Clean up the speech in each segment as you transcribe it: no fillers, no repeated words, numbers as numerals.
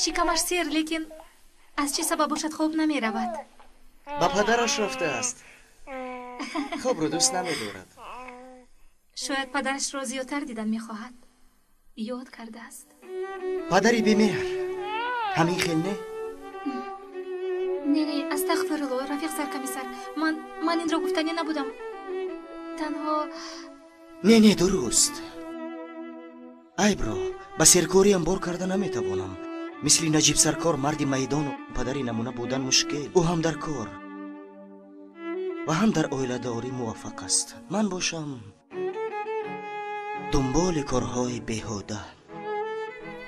Шикамаш сер, лекин аз чӣ сабаб бошад хоб намеравад. Ба падараш рафтааст. Хобро дӯст намедорад. Шояд падарашро зиёдтар дидан мехоҳад. Ёд кардааст. Падари бемеҳр. Ҳамин хел не? Не, не, астағфирулло, рафиқ саркомиссар. Ман инро гуфтанӣ набудам. Танҳо Не, не, дуруст. Айбро ба серкориам бор карда наметавонам. Мисли Наҷиб саркор марди майдону падари намуна будан мушкил. Ӯ ҳам дар кор ва ҳам дар оиладорӣ муваффақ аст. Ман бошам дунболи корҳои беҳуда.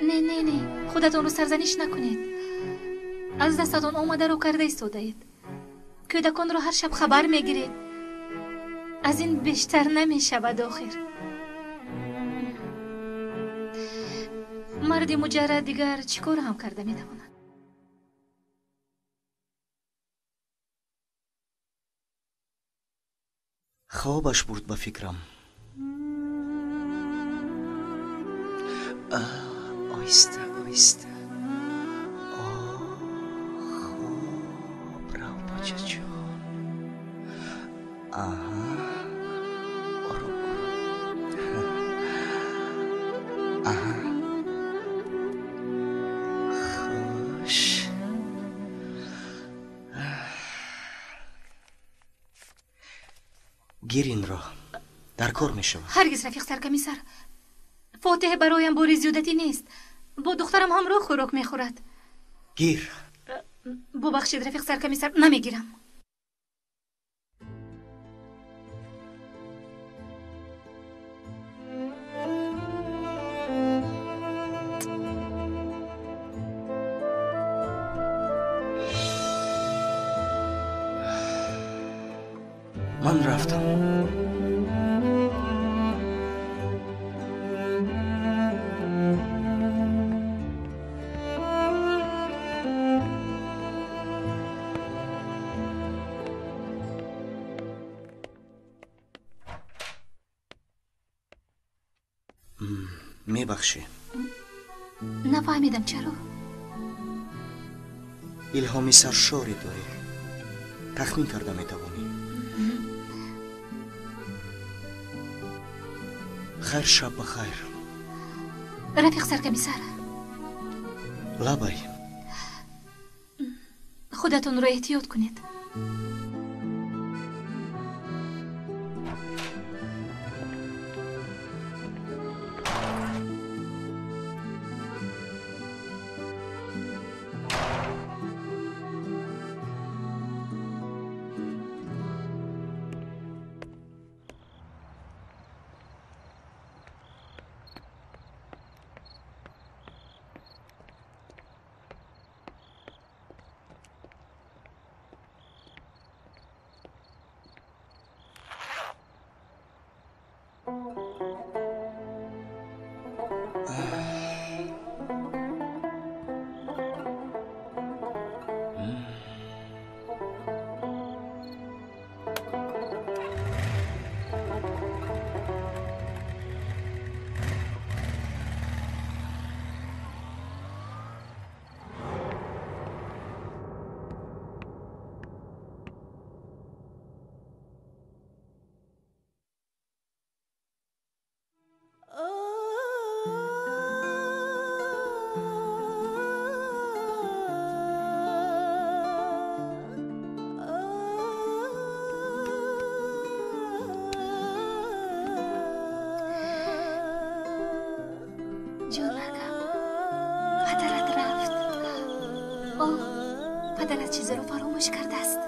Не, не, не, худатонро сарзаниш накунед. Аз дастатон омадаро карда истодаед. Кӯдаконро ҳар шаб хабар мегиред. Аз ин бештар намешавад охир. Марди муҷаррад дигар чӣ кор ҳам карда метавонад? Хобаш бурд ба фикрам. Оҳиста, оҳиста. Хоб рав, бачаҷон. Аҳа, ором, ором. Аҳа. Хуш. Гир инро. Дар кор мешавад. Ҳаргиз, рафиқ саркомиссар. Фотеҳ бароям бори зиёдатӣ нест. Бо духтарам ҳамроҳ хӯрок мехӯрад. Гир. Бубахшед, рафиқ саркомиссар, намегирам. Ман рафтам. Мебахшӣ. Нафаҳмидам чаро. Илҳоми саршоре дорӣ. Тахмин карда метавонӣ. Хайр, шаб ба хайр. Рафиқ саркомиссар. Лабай. Худатонро эҳтиёт кунед. Падарат чизеро фаромӯш кардааст.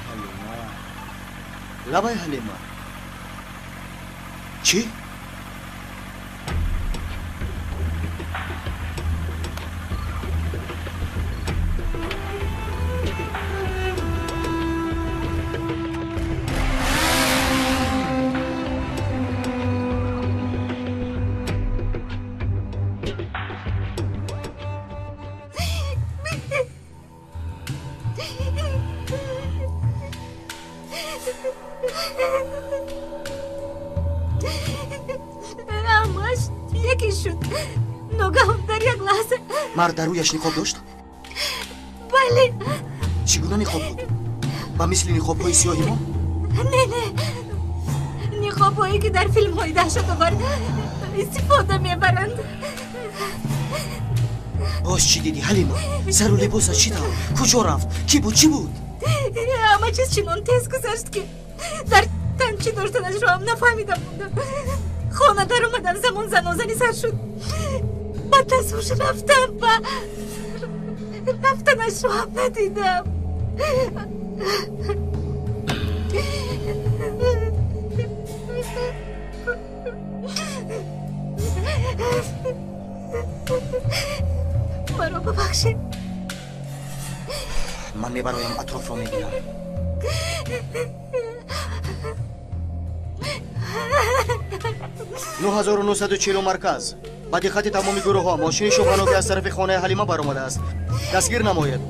Ҳалима, лабай Ҳалима. Чӣ? Мард дар рӯяш ниқоб дошт? Бале. Чӣ гуна ниқоб буд? Ба мисли ниқобҳои сиёҳи мо? Не, не, ниқобҳое ки дар филмҳои даҳшатовар истифода мебаранд. Боз чӣ дидӣ, Ҳалима? Сару либосаш чӣ тавр? Куҷо рафт? Кӣ буд? Чӣ буд? Ҳама чиз чунон тез гузашт, ки дар тан чӣ доштанашро ҳам нафаҳмидам. Хона даромадам, замон занозани сар шуд. Ба тасуш рафтам ва рафтанашро ҳам надидам. Маро бубахшед. Ман мебароям, атрофро мебинам. 9940 марказ. Ба диққати тамоми гурӯҳҳо, мошини шубҳаноке аз тарафи хонаи Ҳалима баромадааст. Дастгир намоед.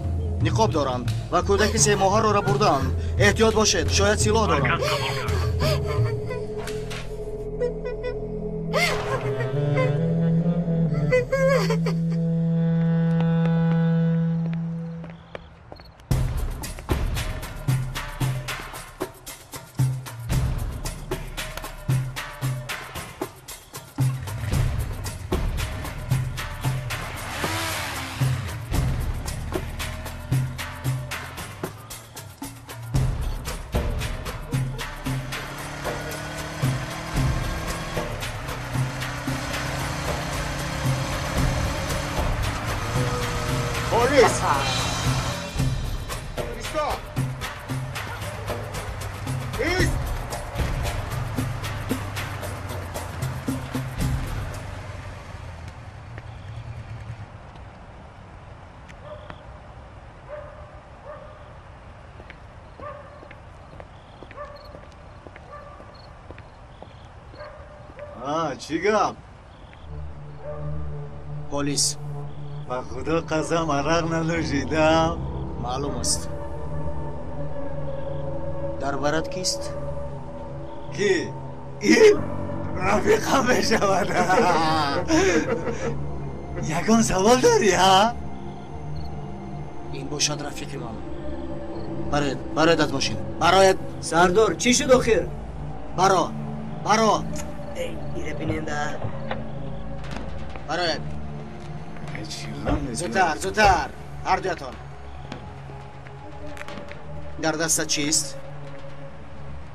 Ниқоб доранд ва кӯдаки семоҳаро рабурдаанд. Эҳтиёт бошед, шояд силоҳ доранд. Чӣ гап? Полис. Ба худо қасам, арақ нанӯшидам. Маълум аст. Дар барат кист? Ки? Ин рафиқам мешавад. Ягон савол дорӣ, ҳа? Ин бошад рафиқи ман. Бароед, бароед аз мошин. Бароед. Сардор, чӣ шуд охир? Баро, баро. Ира биненда. Бароед. Зудтар, зудтар. Ҳар дуятон. Дар дастат чист?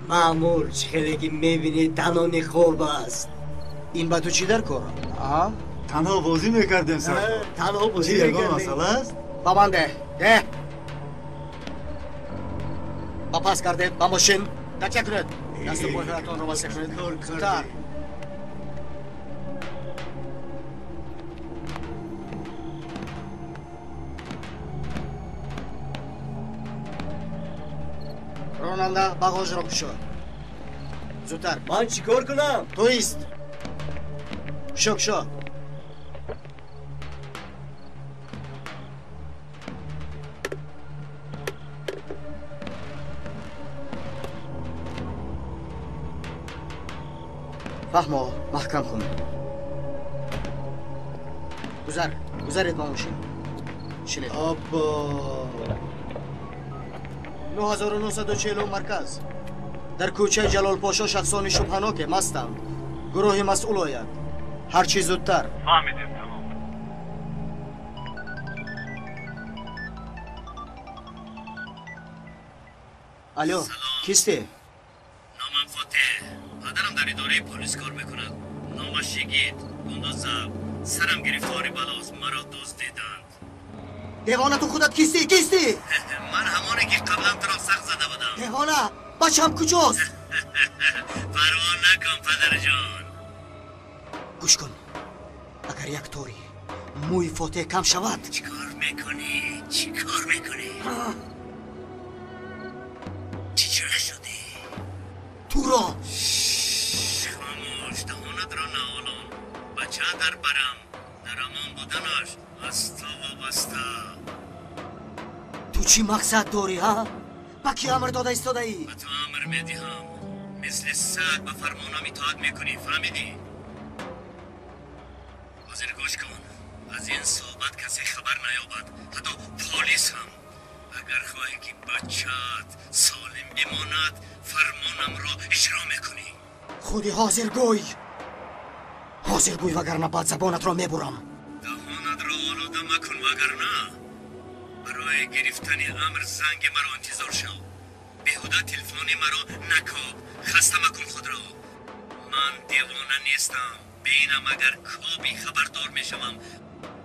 Маъмур, чӣ хеле ки мебинӣ, танҳо ниқоб аст. Ин ба ту чӣ дар кор? Танҳо бозӣ мекардем, сардор. Танҳо бозӣ Чӣ, ягон мекардем. масъала аст? Ба ман деҳ, деҳ. Ба пас гардед, ба мошин. Такя кунед. Дасту пойҳоятонро васеъ кунед. Зудтар. Ронанда, бағожро кушо. Зудтар. Ман чӣ кор кунам? Ту ист. Кушо, кушо. Фаҳмо, маҳкам кун. Гузар, гузаред ба мошин. Шинед. Аббо. 9940 марказ. Дар кӯчаи Ҷалолпошо шахсони шубҳаноке мастанд. Гурӯҳи масъул ояд. Ҳар чӣ зудтар. Фаҳмидем, тамом. Алло, кисте? Номам Фотеҳ. Падарам дар идораи полис кор мекунад. Номаш Йигит. Гундозаб. Сарам гирифтори балост. Маро дуздиданд. Девона, ту худат кистӣ? Кистӣ? Ман ҳамоне ки қаблан туро сахт зада будам. Девона, бачам куҷост? Парво накун, падарҷон. Гӯш кун, агар як тори мӯи Фотеҳ кам шавад. Чӣ кор мекунӣ? Чӣ кор мекунӣ? Чӣ чора шудӣ? Туро хомӯш, даҳонатро наолон. Бача дар барам, дар амон буданаш аз ту вобаста. Ту чӣ мақсад дорӣ, ҳа? Ба кӣ амр дода истодаӣ? Ба ту амр медиҳам. Мисли саг ба фармонам итоат мекунӣ, фаҳмидӣ? Ҳозир гӯш кун, аз ин суҳбат касе хабар наёбад, ҳатто полис ҳам. Агар хоҳӣ ки бачаат солим бимонад, фармонамро иҷро мекунӣ. Худи ҳозир гӯй, ҳозир гӯй, вагарна баъд забонатро мебурам. Даҳонатро олуда макун, вагарна барои гирифтани амр занги маро интизор шав. Беҳуда телефони маро накоб, хаста макун худро. Ман девона нестам. Бинам агар коби хабардор мешавам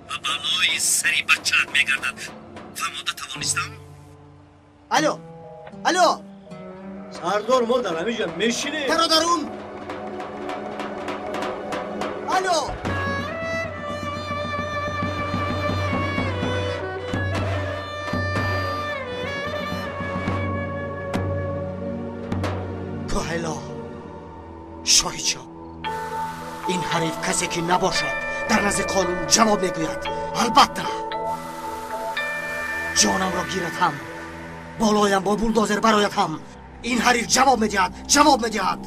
ва балои сари бачаат мегардад. Фаҳмода тавонистам? Алло, алло! Сардор, мо дар ҳаминҷа мешинем. Даро дарун! Алло! Коҳело, шоҳид шав. Ин ҳариф касе ки набошад, дар назди қонун ҷавоб мегӯяд. Албатта, ҷонамро гирад ҳам, болоям бо булдозер барояд ҳам, ин ҳариф ҷавоб медиҳад, ҷавоб медиҳад.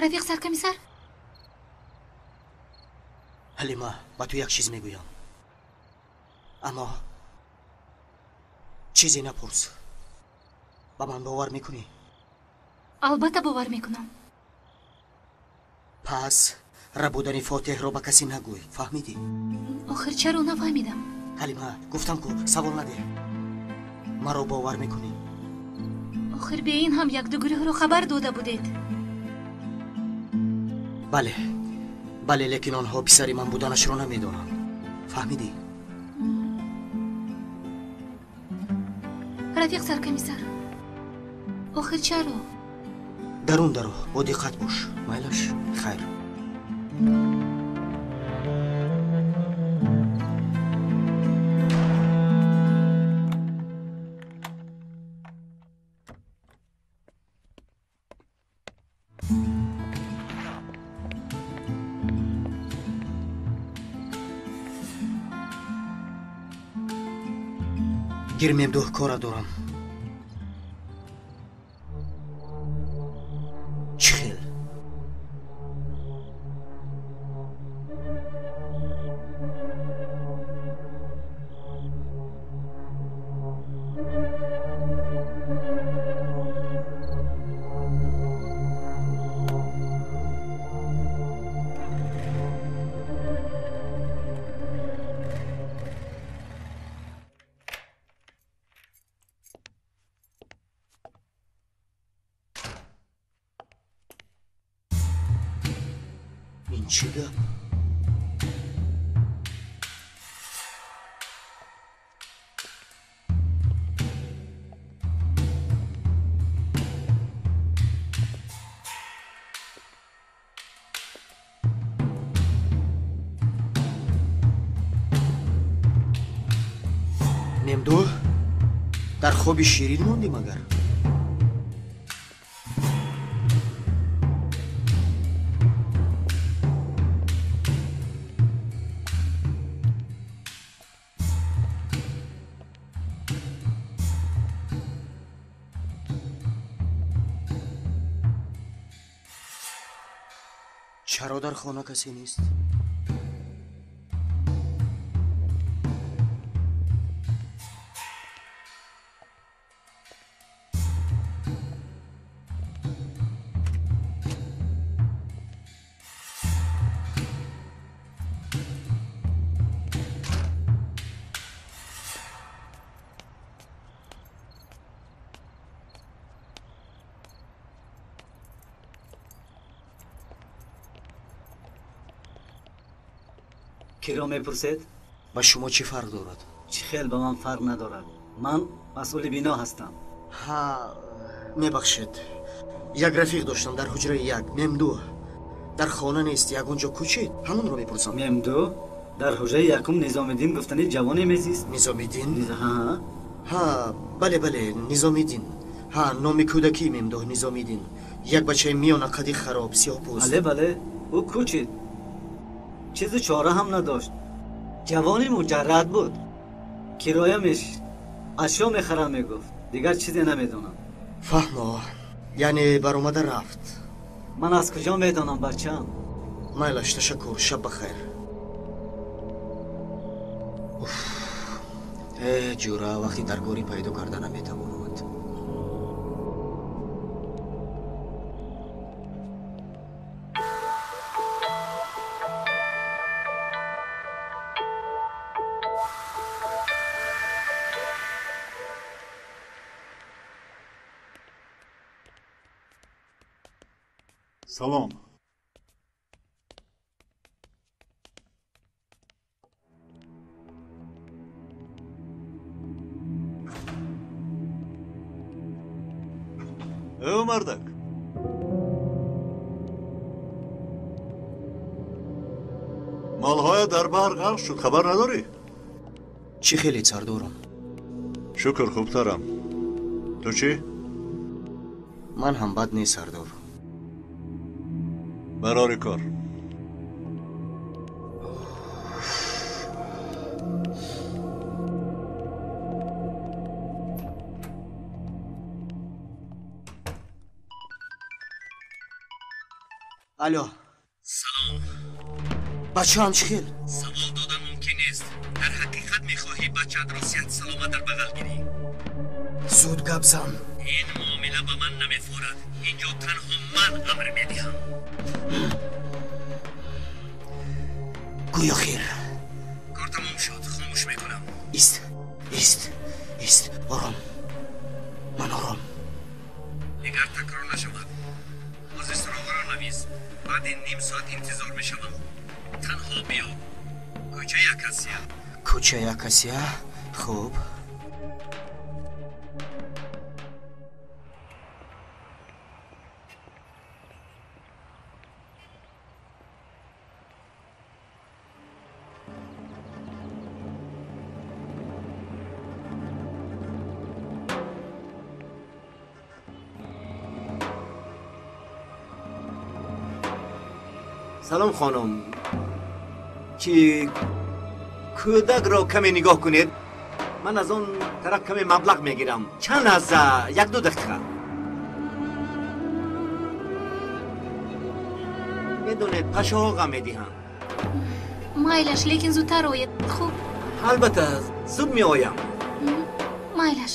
Рафиқ саркомиссар? Ҳалима, ба ту як чиз мегӯям, аммо чизе напурс. Ба ман бовар мекунӣ? Албатта бовар мекунам. Пас рабудани Фотеҳро ба касе нагӯй, фаҳмидӣ? Охир чаро нафаҳмидам? Ҳалима, гуфтам ку савол надеҳ. Маро бовар мекунӣ? Охир бе ин ҳам якду гурӯҳро хабар дода будед. Бале, бале, лекин онҳо писари ман буданашро намедонанд. Фаҳмидӣ? Рафиқ саркомиссар, охир чаро? Дарун даро, бо диққат бош. Майлаш, хайр. Гир Мемдуҳ, кора дорам. Чӣ хел? Ин чӣ гап? Мемдуҳ, дар хоби ширин мондӣ магар? Чаро дар хона касе нест? Киро мепурсед? Ба шумо чӣ фарқ дорад? Чӣ хел ба ман фарқ надорад? Ман масъули бино ҳастам. Ҳа, мебахшед. Як рафиқ доштам дар ҳуҷраи як, Мемду. Дар хона нест, ягон ҷо кӯчид? Ҳамонро мепурсам. Мемду? Дар ҳуҷраи якум Низомиддин гуфтани ҷавоне мезист. Низомиддин? Ҳа. Ҳа, бале, бале, Низомиддин. Ҳа, номи кӯдакии Мемду Низомиддин. Як бачаи миёнақади хароб, сиёҳпӯст. Бале, бале, ӯ кӯчид. Чизу чора ҳам надошт. Ҷавони муҷаррад буд. Кироя мешишт. Ашё мехарам мегуфт. Дигар чизе намедонам. Фаҳмо, яъне баромада рафт. Ман аз куҷо медонам, бачаам? Майлаш, ташаккур, шаб бахайр. Э, ҷура, вақти даргорӣ пайдо карда наметавонад. Салом. Эй, мардак. Молҳоя дар баҳр ғарқ шуд, хабар надорӣ? Чӣ хеле сардорам? Шукр, хубтарам. Ту чӣ? Ман ҳам бад нест, сардор. Барори кор. Алло. Салом. Бачаам чӣ хел? Савол додан мумкин нест. Дар ҳақиқат мехоҳӣ бачаатро сиҳат саломат дар бағал гирӣ? Зуд гап зан. Ин муомила ба ман намефорад. Инҷо танҳо ман амр медиҳам. Гӯё хир. Кор тамом шуд, хомӯш мекунам. Ист, ист, ист, ором. Ман ором. Дигар такрор нашавад. Ҳозир суроғаро навис. Баъди ним соат интизор мешавам. Танҳо биё. Кӯчаи Акасия. Кӯчаи Акасия? Хуб. Салом хонум. Ки кӯдакро каме нигоҳ кунед. Ман аз он тараф каме маблағ мегирам. Чанд лаҳза, як-ду дақиқа. Медонед, пашоҳо ғам медиҳанд. Майлаш, лекин зудтар оед, хуб? Албатта, зуд меоям. Майлаш.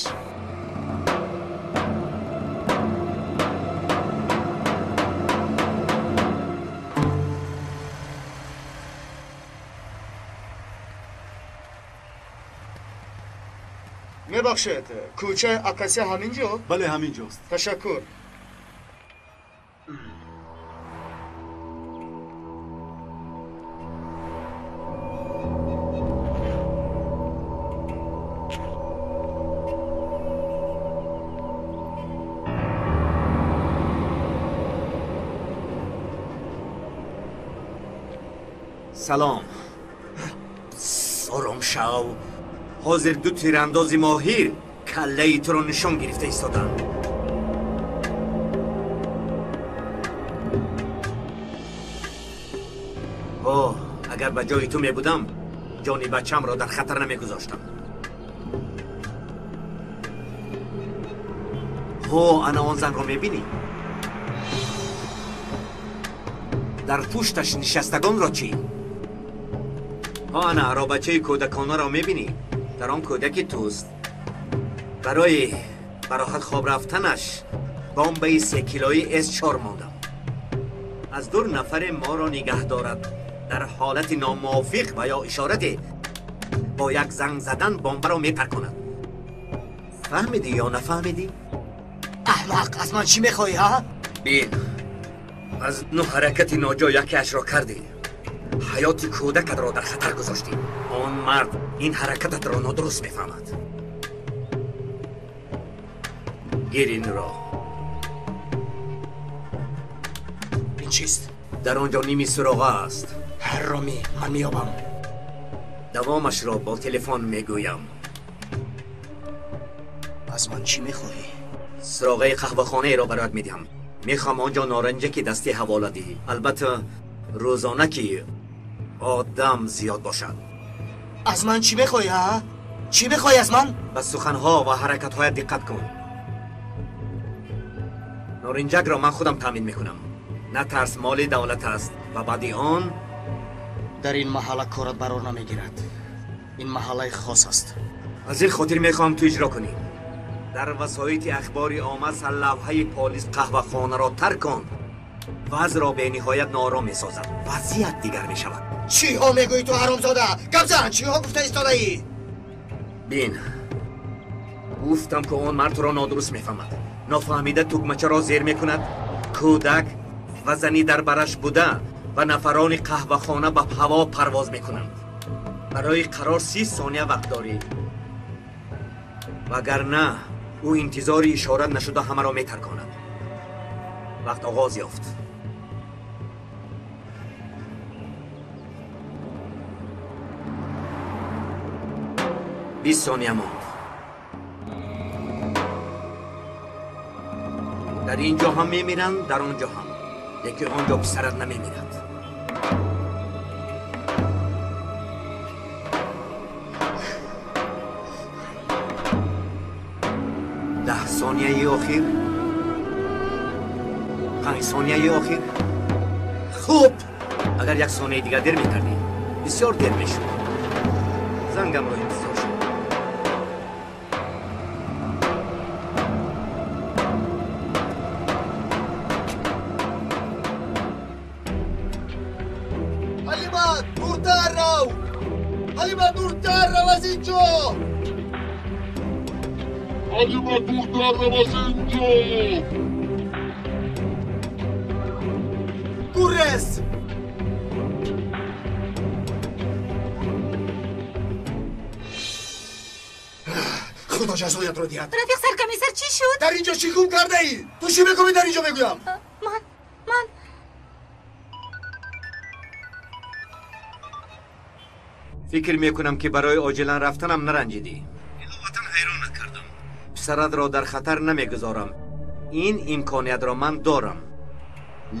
Мебахшед, кӯчаи Акасия ҳамин ҷо? Бале, ҳамин ҷост. Ташаккур. Салом. Ором шав. Ҳозир ду тирандози моҳир каллаи туро нишон гирифта истоданд. Оҳ, агар ба ҷои ту мебудам, ҷони бачамро дар хатар намегузоштам. Ҳо, ана он занро мебинӣ? Дар пушташ нишастагонро чӣ? Ҳо, ана аробачаи кӯдаконаро мебинӣ? Дар он кӯдаки туст. Барои бароҳат хоб рафтанаш бомбаи секилои С4 мондам. Аз дур нафаре моро нигаҳ дорад. Дар ҳолати номувофиқ ва ё ишорате бо як занг задан бомбаро мепарконад. Фаҳмидӣ ё нафаҳмидӣ? Аҳмақ, аз ман чӣ мехоҳӣ, ҳа? Бин, аз ну ҳаракати ноҷо якеашро кардӣ. Ҳаёти кӯдакатро дар хатар гузоштӣ. Он мард ин ҳаракататро нодуруст мефаҳмад. Гир инро. Ин чист? Дар он ҷо ними суроға аст. Ҳаромӣ, ман меёбам. Давомашро бо телефон мегӯям. Аз ман чӣ мехоҳӣ? Суроғаи қаҳвахонаеро бароят медиҳам. Мехоҳам он ҷо норанҷаки дастӣ ҳавола диҳӣ. Албатта, рӯзона ки одам зиёд бошад. Аз ман чӣ мехоҳӣ, ҳа? Чӣ мехоҳӣ аз ман? Ба суханҳо ва ҳаракатҳоят диққат кун. Норинҷакро ман худам таъмин мекунам. Натарс, моли давлат аст ва баъди он дар ин маҳалла корат барор намегирад. Ин маҳаллаи хос аст. Аз ин хотир мехоҳам ту иҷро кунӣ. Дар васоити ахбори омма сарлавҳаи полис қаҳвахонаро тарк кун. Вазъро бениҳоят ноором месозад. Вазъият дигар мешавад. Чиҳо мегӯӣ ту, ҳаромзода? Гап зан, чиҳо гуфта истодаӣ? Бин, гуфтам ки он мард туро нодуруст мефаҳмад. Нофаҳмида тугмачаро зер мекунад. Кӯдак ва зани дар бараш буда ва нафарони қаҳвахона ба ҳаво парвоз мекунанд. Барои қарор 30 сония вақт дорӣ. Вагарна ӯ интизори ишора нашуда ҳамаро метарконад. Вақт оғоз ёфт. 20 сония монд. Дар ин ҷо ҳам мемиранд, дар он ҷо ҳам. Лекин он ҷо писарат намемирад. 10 сонияи охир, 5 сонияи охир. Хуб, агар як сонияи дигар дер мекардӣ, бисёр дер мешуд. Зангамро интизор шуд. Ҳалима, дуртар рав! Ҳалима, дуртар рав аз ин ҷо! Ҳалима, дуртар рав аз ин ҷо! Гурез! Худо ҷазоятро диҳад. Рафиқ саркомиссар, чӣ шуд? Дар ин ҷо чӣ гум кардаӣ? Ту чӣ мекунӣ дар ин ҷо мегӯям? Ман фикр мекунам ки барои оҷилан рафтанам наранҷидӣ. Иловатан ҳайрон накардам. Писаратро дар хатар намегузорам. Ин имкониятро ман дорам.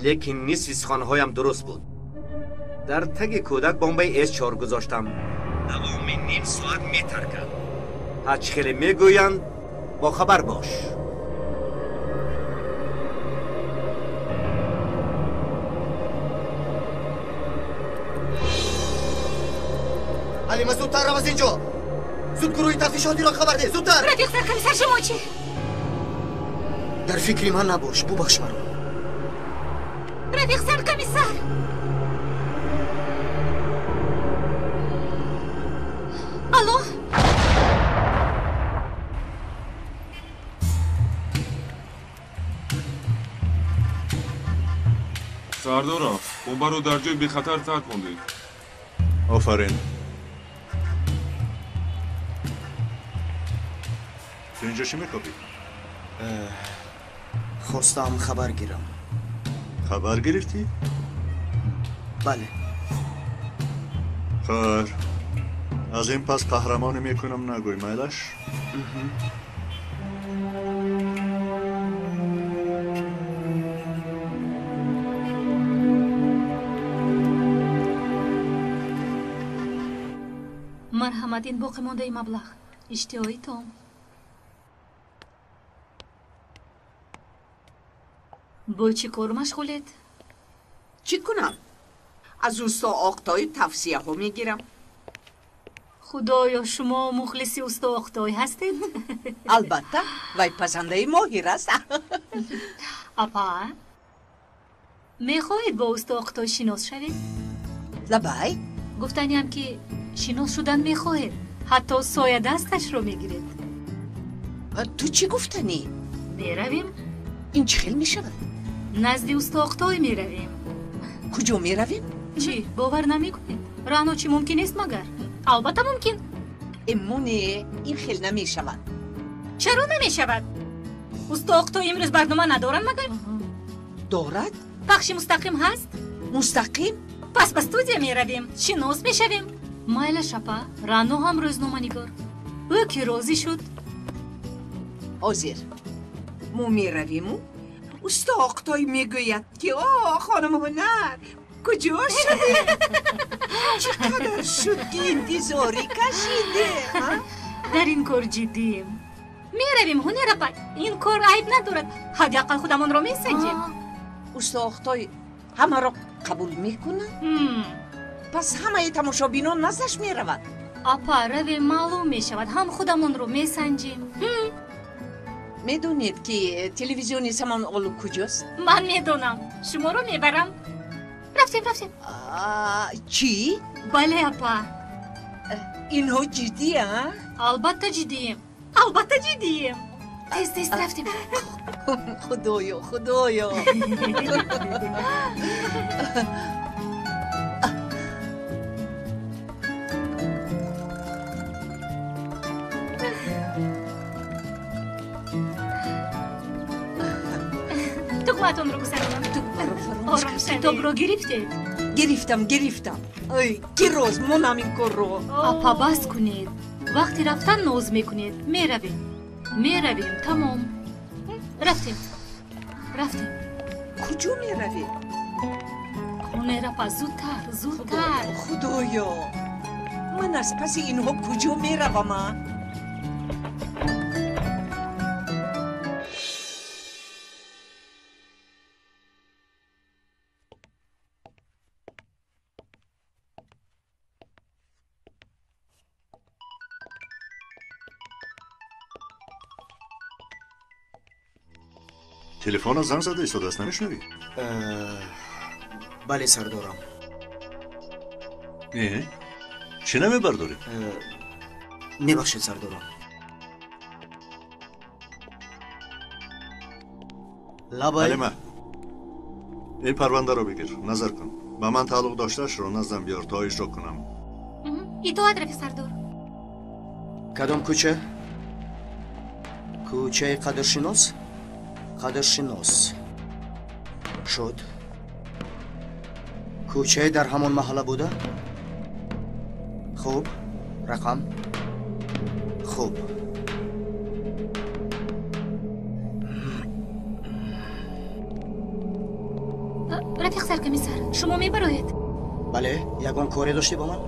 Лекин нисфи суханҳоям дуруст буд. Дар таги кӯдак бомбаи С4 гузоштам. Давоми ним соат метаркад. Ҳарчи хеле мегӯянд, бохабар бош. Ҳалима, зудтар рав аз ин ҷо! Зуд гурӯҳи тафтишотиро хабар деҳ, зудтар! Рафиқ саркомиссар, шумо чӣ? Дар фикри ман набош, бубахш маро. Рафиқ саркомиссар! Алло? Сардора, бомбаро дар ҷои бехатар таркондед. Офарин. Ту инҷо чӣ мекобӣ? Хостам хабар гирам. Хабар гирифтӣ? Бале. Хайр. Аз ин пас қаҳрамонӣ мекунам нагӯй, майлаш? Марҳамат, ин боқимондаи маблағ. Иштиҳои том. Бо чӣ кор машғулед? Чӣ кунам? Аз усто Оқтоӣ тавсияҳо мегирам. Худоё, шумо мухлиси усто Оқтоӣ ҳастед? Албатта, вай пазандаи моҳир аст. Апа, мехоҳед бо усто Оқтоӣ шинос шавед? Лабай? Гуфтаниам ки шинос шудан мехоҳед, ҳатто соя дасташро мегиред. Ту чӣ гуфтанӣ? Меравем. Ин чӣ хел мешавад? Назди усто Оқтоӣ меравем. Куҷо меравем? Чӣ, бовар намекунед? Раъно чӣ мумкин нест магар? Албатта мумкин. Эмоне, ин хел намешавад. Чаро намешавад? Усто Оқтой имрӯз барнома надоранд магар? Дорад. Пахши мустақим ҳаст? Мустақим? Пас ба студия меравем, шинос мешавем. Майлаш апа, Раъно ҳам рӯзноманигор. Ӯ ки розӣ шуд. Ҳозир мо меравиму усто Оқтой мегӯяд ки о хонум ҳунар куҷо шудед? Чӣ қадар шуд ки интизорӣ кашиде? Дар ин кор ҷиддием. Меравем ҳунар апа, ин кор айб надорад. Ҳадди ақал худамонро месанҷем. Усто Оқтой ҳамаро қабул мекунад? Пас ҳамаи тамошобинон наздаш меравад. Апа, равем, маълум мешавад. Ҳам худамонро месанҷем. Медонед ки телевизиони Самонолу куҷост? Ман медонам. Шуморо мебарам. Рафтем, рафтем. Чӣ? Бале, апа. Инҳо ҷиддиянд? Албатта ҷиддием. Албатта ҷиддием. Тез, тез рафтем. Худоё, худоё. Тугмаатонро гузаронам. Тугмаро фаромӯш Ором шавед. Китобро гирифтед? Гирифтам, гирифтам. Ой, ки роз монам ин корро. Апа, бас кунед. Вақти рафтан ноз мекунед. Меравем. Меравем, тамом. Рафтем. Рафтем. Куҷо меравем? Ҳунер апа, зудтар, зудтар. Худоё, ман аз паси инҳо куҷо меравам, а? Телефонро занг зада истодааст, намешунавӣ? Бале, сардорам. Э, чӣ намебардорӣ? Мебахшед, сардорам. Лабай. Ҳалима, ин парвандаро бигир, назар кун. Ба ман тааллуқ доштаашро наздам биёр, то иҷро кунам. Итоат, рафиқ сардор. Кадом кӯча? Кӯчаи Қадршинос? Қадршинос шуд. Кӯчае дар ҳамон маҳалла буда? Хуб, рақам? Хуб. Рафиқ саркомиссар, шумо мебароед? Бале, ягон коре доштӣ бо ман?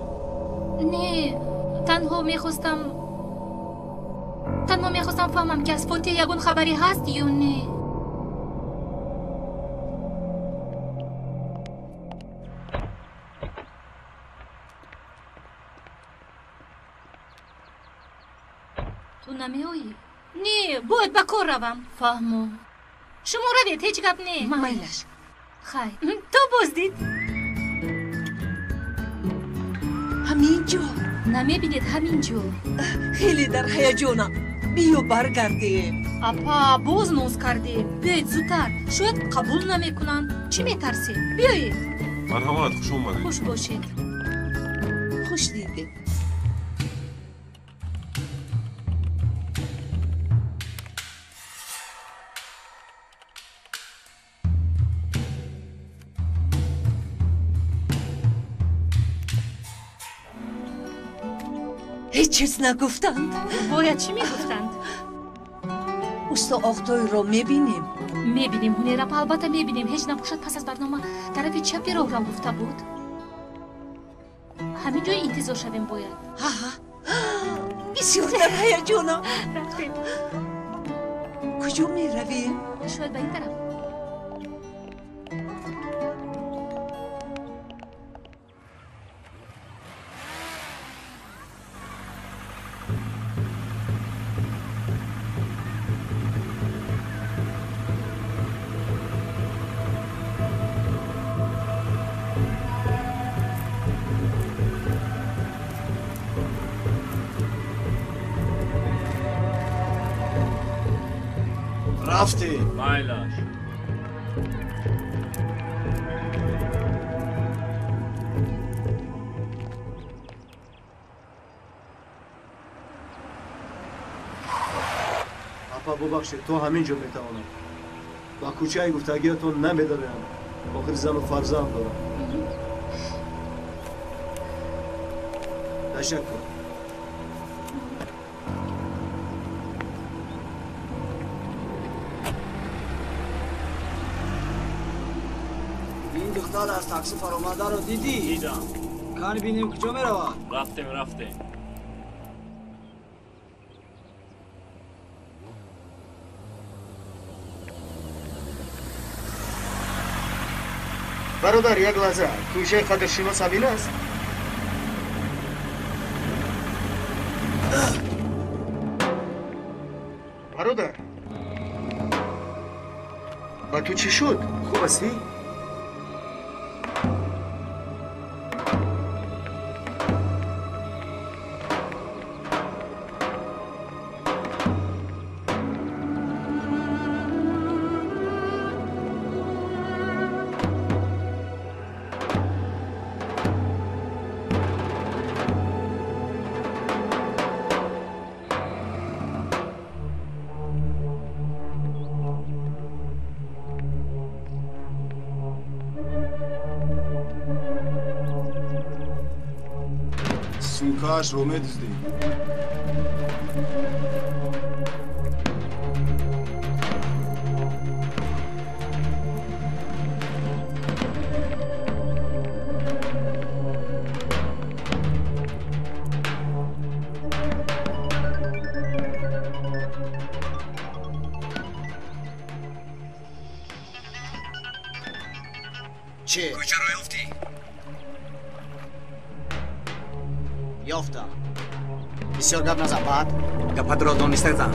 Не, танҳо мехостам фаҳмам ки аз Фотиҳ ягон хабаре ҳаст ё не. Ту намеоӣ? Не, бояд ба кор равам. Фаҳмо. Шумо равед, ҳеҷ гап не. Майлаш. Хайр, то боздид. Ҳамин ҷо? Намебинед, ҳамин ҷо. Хеле дар ҳаяҷонам. Биё баргардем. Апа, боз ноз кардем. Биёед зудтар, шояд қабул намекунанд. Чӣ метарсед? Биёед. Марҳамат, хуш омадед. Хуш бошед. Хуш дидед. Ҳеҷ чиз нагуфтанд. Бояд чӣ мегуфтанд? Усто Оқтойро мебинем. Мебинем, Ҳунер апа, албатта мебинем. Ҳеҷ набошад пас аз барнома тарафи чапи роҳрав гуфта буд. Ҳамин ҷой интизор шавем бояд. Ҳа, бисёр дар ҳаяҷонам. Рафтем. Куҷо меравем? Шояд ба ин тараф. Рафтем. Майлаш. Бубахшед, то ҳамин ҷо метавонам. Ба кӯчаи гуфтагиятон намедароям. Охир зану фарзанд дорам. Ташаккур. Ин духтар аз такси фаромадаро дидӣ? Дидам. Кани бинем куҷо меравад? Рафтем, рафтем. Бародар, як лаҳза, кӯчаи қадршинос ҳамин аст? Бародар, ба ту чӣ шуд? Хуб ҳастӣ? Сумкаашро медуздӣ. Чӣ? Кӯчаро ёфтӣ? Ёфтам. Бисёр гап назан, баъд гапатро дониста зан.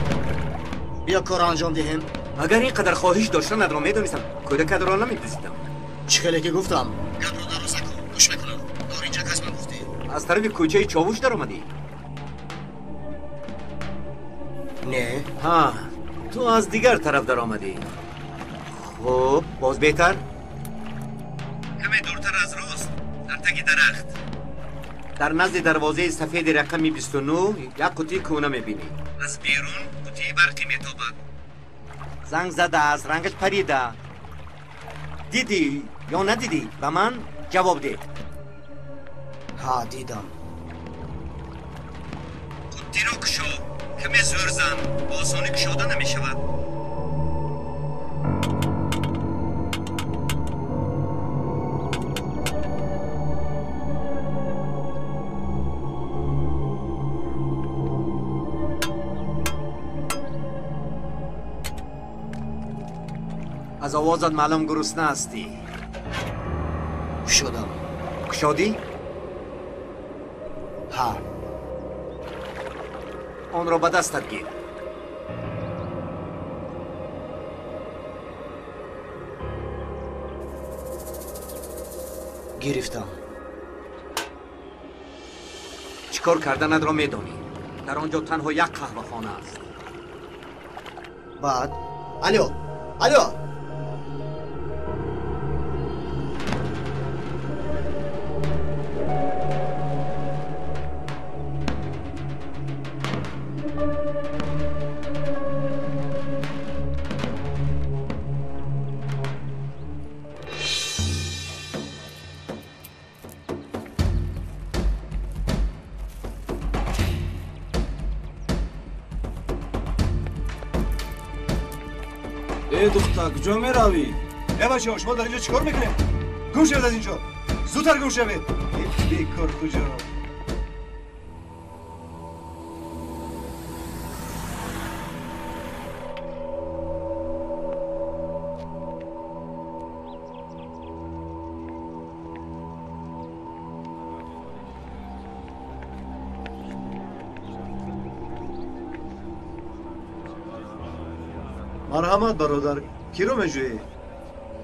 Биё корро анҷом диҳем. Агар ин қадар хоҳиш доштанатро медонистам, кӯдакатро намедуздидам. Чӣ хеле ки гуфтам, гапро дароза кун. Гӯш мекунам. Норинҷак аз ман гуфтӣ. Аз тарафи кӯчаи Човуш даромадӣ? Не. Ҳа, ту аз дигар тараф даромадӣ. Хуб, боз беҳтар? Каме дуртар аз рост, дар таги дарахт. Дар назди дарвозаи сафеди рақами 29 як қутии кӯна мебинӣ. Аз берун қутии барқӣ метобад. Занг задааст, рангаш парида. Дидӣ ё надидӣ? Ба ман ҷавоб деҳ. Ҳа, дидам. Қуттиро кушо, каме зӯр зан, ба осонӣ кушода намешавад. Аз овозат маълум гурусна ҳастӣ. Кушодам. Кушодӣ? Ҳа. Онро ба дастат гир. Гирифтам. Чӣ кор карданатро медонӣ. Дар он ҷо танҳо як қаҳвахона аст. Баъд? Алё! Алё! Э духтар, куҷо меравӣ? Э бачаҳо, шумо дар инҷо чӣ кор мекунед? Гум шавед аз инҷо! Зудтар гум шавед! Бекор куҷо? Марҳамат, бародар, киро меҷӯӣ?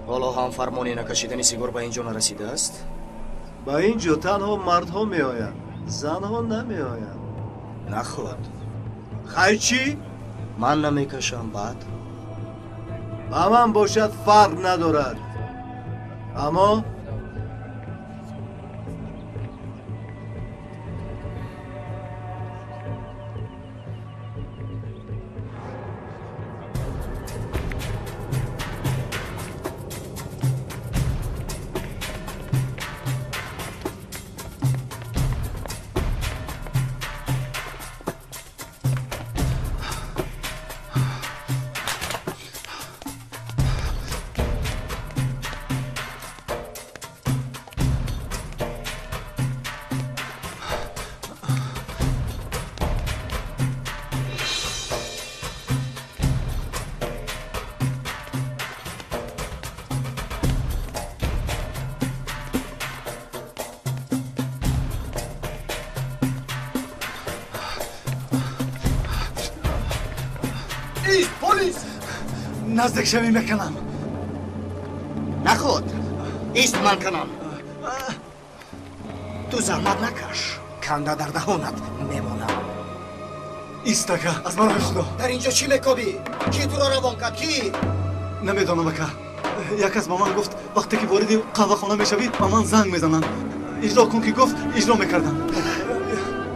Ҳоло ҳам фармони накашидани сигор ба ин ҷо нарасидааст? Ба ин ҷо танҳо мардҳо меоянд, занҳо намеоянд. Наход. Хай чӣ? Ман намекашам, баъд? Ба ман бошад фарқ надорад. Аммо Наздик шавӣ мекунам. Наход, ист ман канам. Ту заҳмат накаш, канда дар даҳонат мемонам. Ист ака, аз барои Худо. Дар инҷо чӣ мекобӣ? Кӣ туро равон кард? Кӣ? Намедонам ака. Як кас ба ман гуфт вақте ки вориди қаҳвахона мешавӣ ба ман занг мезананд. Иҷро кун ки гуфт, иҷро мекардам.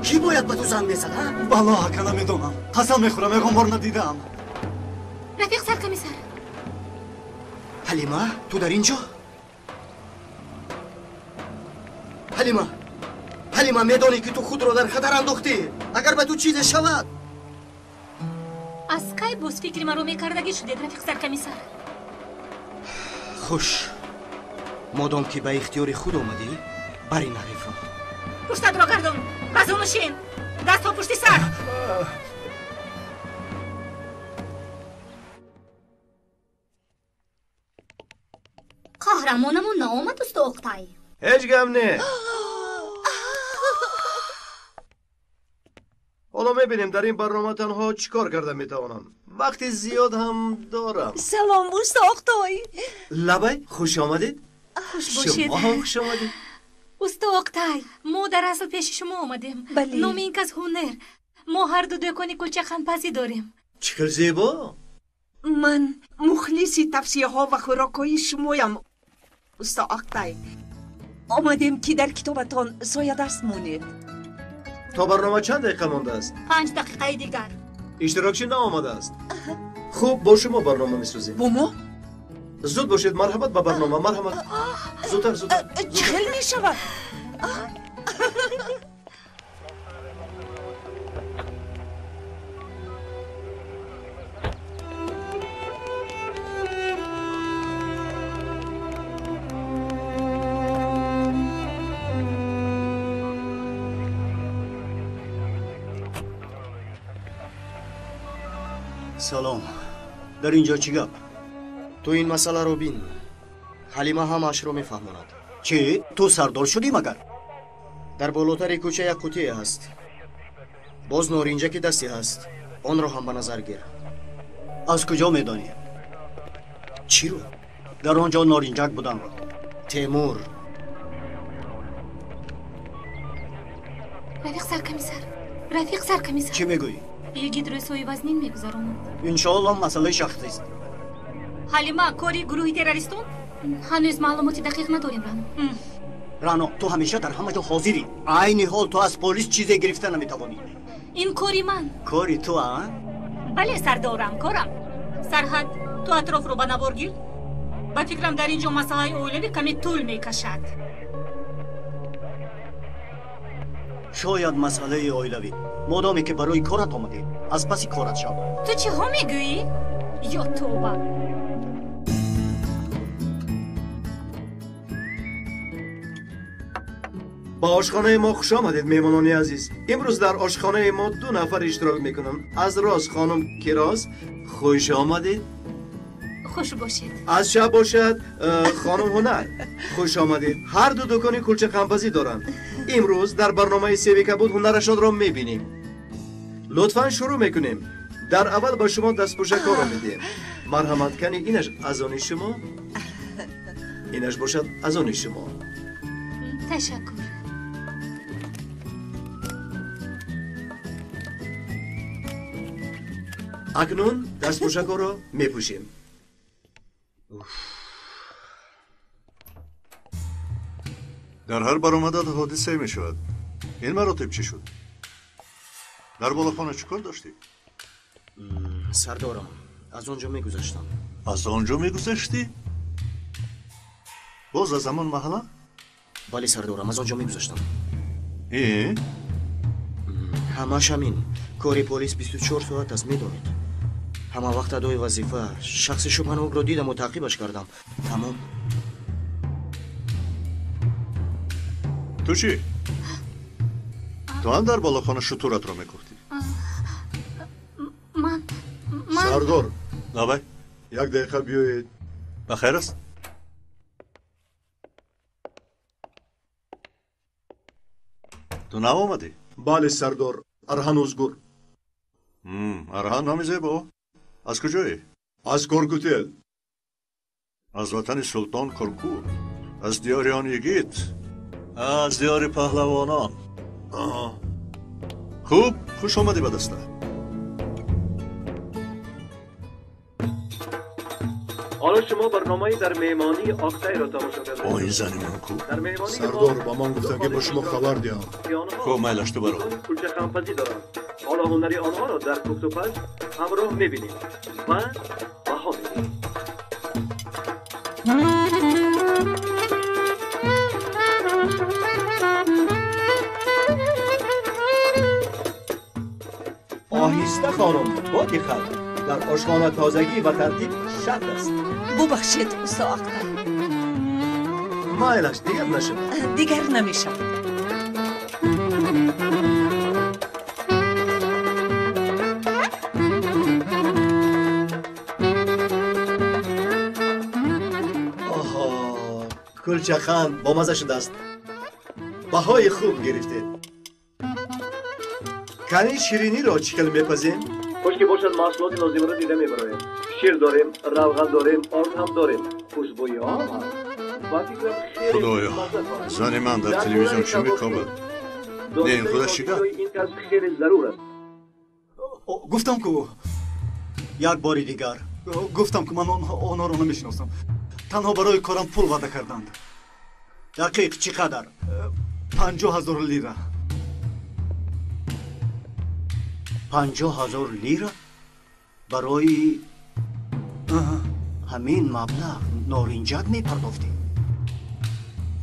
Кӣ бояд ба ту занг мезад, а? Валлоҳ ака, намедонам. Қасам мехӯрам, ягон бор надидаам. Рафиқ саркомиссар. Ҳалима, ту дар ин ҷо? Ҳалима, Ҳалима, медонӣ ки ту худро дар хатар андохтӣ. Агар ба ту чизе шавад. Аз кай боз фикри маро мекардагӣ шудед, рафиқ саркомиссар? Хуш, модом ки ба ихтиёри худ омадӣ, бар ин ҳарифро. Пуштатро гардон, ба зону шин, дастҳо пушти сар. Қаҳрамонамон наомад, усто Оқтай? Ҳеҷ гап не. Ҳоло мебинем дар ин барнома танҳо чӣ кор карда метавонам. Вақти зиёд ҳам дорам. Салом, усто Оқтай. Лабай, хуш омадед. Хуш бошед. Шумо ҳам хуш омадед. Усто Оқтай, мо дар асл пеши шумо омадем. Бале. Номи ин кас Ҳунер. Мо ҳарду дӯкони кулчақандпазӣ дорем. Чӣ хел зебо! Ман мухлиси тавсияҳо ва хӯрокҳои шумоям, усто Оқтай. Омадем ки дар китобатон соядаст монед. То барнома чанд дақиқа мондааст? 5 дақиқаи дигар. Иштирокчӣ наомадааст. Хуб, бо шумо барнома месозем. Бо мо? Зуд бошед, марҳамат ба барнома, марҳамат. Зудтар, зудтар. Чӣ хел мешавад? Салом. Дар ин ҷо чӣ гап? Ту ин масъаларо бин. Ҳалима ҳамаашро мефаҳмонад. Чӣ? Ту сардор шудӣ магар? Дар болотари кӯча як қутие ҳаст. Боз норинҷаки дасти ҳаст. Онро ҳам ба назар гир. Аз куҷо медонӣ? Чиро? Дар он ҷо норинҷак буданро. Темур. Рафиқ саркомиссар, рафиқ саркомиссар. Чӣ мегӯӣ? Йигит рӯзҳои вазнин мегузаронад. Иншоаллоҳ масъалаи шахсист. Ҳалима, кори гурӯҳи террористон? Ҳанӯз маълумоти дақиқ надорем, Рано. Рано, ту ҳамеша дар ҳама ҷо ҳозирӣ. Айни ҳол ту аз полис чизе гирифта наметавонӣ. Ин кори ман. Кори ту, а? Бале, сардорам, корам. Сарҳад, ту атрофро ба навор гир. Ба фикрам, дар ин ҷо масъалаи оилавӣ каме тӯл мекашад. Шояд масъалаи оилавӣ. Модоме ки барои корат омадӣ, аз паси корат шав. Ту чиҳо мегӯӣ? Ё тоба! Ба ошхонаи мо хуш омадед, меҳмонони азиз. Имрӯз дар ошхонаи мо 2 нафар иштирок мекунанд. Аз рост хонум Кироз, хуш омадед. Хуш бошед. Аз чап бошад хонум Ҳунар, хуш омадед. Ҳар ду дукони кулчақандпазӣ доранд. Имрӯз дар барномаи себи кабуд ҳунарашонро мебинем. Лутфан шурӯъ мекунем. Дар аввал ба шумо дастпӯшакҳоро медиҳем. Марҳамат, кани инаш аз они шумо, инаш бошад аз они шумо. Ташаккур. Акнун дастпӯшакҳоро мепӯшем. Дар ҳар баромадат ҳодисае мешавад. Ин маротиб чӣ шуд? Дар болохона чӣ кор доштӣ? Сардорам, аз он ҷо мегузаштам. Аз он ҷо мегузаштӣ? Боз аз ҳамон маҳалла? Бале, сардорам, аз он ҷо мегузаштам. Э? Ҳамаш ҳамин. Кори полис 24 соат аст, медонед. Ҳама вақт адои вазифа. Шахси шубҳанокро дидаму таъқибаш кардам. Тамом. Ту чӣ? Ту ҳам дар болохона шутуратро мекуфтӣ? Ман Сардор, Давай. Як дақиқа биёед. Ба хайр аст? Ту нав омадӣ? Бале, сардор, Арҳан Узгур. Арҳан номи зебо. Аз куҷое? Аз Коркутел. Аз ватани султон Коркут. Аз диёри он йигит. Аз диёри паҳлавонон. Хуб, хуш омадӣ ба даста. ҳоло шумо барномаи дар меҳмонии Октайро тамошо кардед. О, ин зани ман ку? Сардор, ба ман гуфтанд, ки ба шумо хабар диҳам. Хуб, майлаш, ту баро. Кулчахампазӣ доранд. Ҳоло ҳунари онҳоро дар пухтупаз ҳамроҳ мебинем ва баҳо медиҳем. Оҳиста хонум, бо диққат. Дар ошхона тозагӣ ва тартиб шарт аст. Бубахшед, усто Актай. Майлаш, дигар нашавад. Дигар намешавад. Оҳо, кулчахан бомаза шудааст. Баҳои хуб гирифтед. Кани шириниро чӣ хел мепазем? Хуш ки бошад, маҳсулоти лозимаро дида мебароем. Шир дорем, равған дорем, орд ҳам дорем. Хушбӯиҳо ҳам ҳаст. Ба фикрам хеле Худоё, мазза хоҳад. Зани ман дар телевизион чӣ мекобад? Не, ин худаш чӣ гап? Ин кас хеле зарур аст. Гуфтам ку. Як бори дигар. Гуфтам ку, ман онҳоро намешиносам. Танҳо барои корам пул ваъда карданд. Дақиқ чӣ қадар? 50,000 лира. 50,000 лира? Барои ҳамин маблағ норинҷак мепардохтӣ?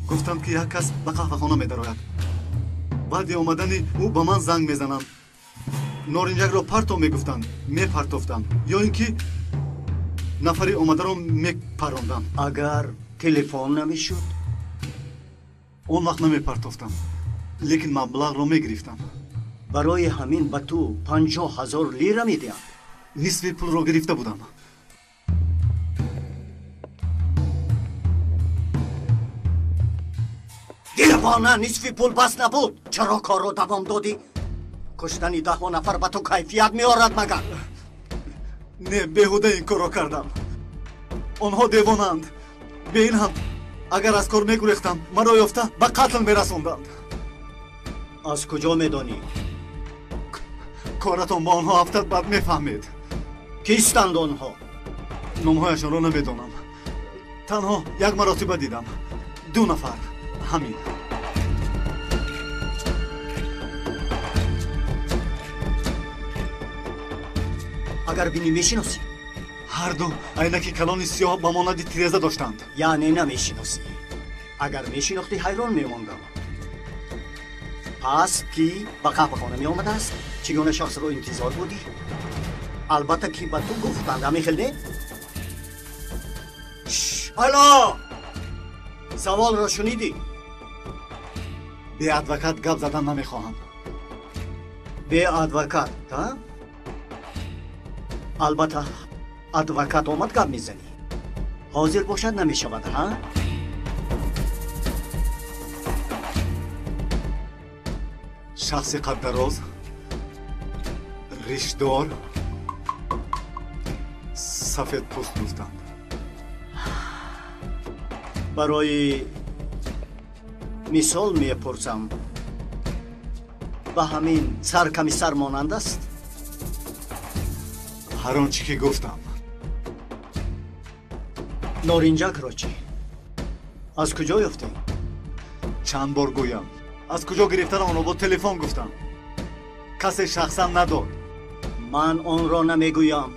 Гуфтам, ки як кас ба қаҳвахона медарояд. Баъди омадани ӯ ба ман занг мезананд. Норинҷакро парто мегуфтанд, мепартофтам, ё ин ки нафари омадаро мепарондам. Агар телефон намешуд? Он вақт намепартофтам, лекин маблағро мегирифтам. Барои ҳамин ба ту 50,000 лира медиҳанд? Нисфи пулро гирифта будам. Девона, нисфи пул бас набуд. Чаро корро давом додӣ? Куштани даҳо нафар ба ту кайфият меорад магар? Не, беҳуда ин корро кардам. Онҳо девонаанд. Бе ин ҳам агар аз кор мегурехтам, маро ёфта ба қатл мерасонданд. Аз куҷо медонӣ? Коратон бо онҳо афтад, баъд мефаҳмед. Кистанд онҳо? Номҳояшонро намедонам. Танҳо як маротиба дидам. Ду нафар. Ҳамин. Агар бинӣ, мешиносӣ? Ҳарду айнаки калони сиёҳ ба монанди тиреза доштанд. Яъне намешиносӣ. Агар мешинохтӣ, ҳайрон мемондам. Пас кӣ ба қаҳвахона меомадааст? Чӣ гуна шахсро интизор будӣ? Албатта, ки ба ту гуфтанд, ҳамин хел не? Ало, саволро шунидӣ? Бе адвокат гап задан намехоҳам. Бе адвокат, а? Албатта, адвокат омад, гап мезанӣ. Ҳозир бошад, намешавад, ҳа? Шахси қаддароз, ришдор, сафедпӯст гуфтанд. Барои мисол мепурсам, ба ҳамин сар ками сар монанд аст? Ҳар он чӣ ки гуфтам. Норинҷакро чӣ? Аз куҷо ёфтем? Чанд бор гӯям, аз куҷо гирифтан онро бо телефон гуфтам. Касе шахсан надод. Ман онро намегӯям.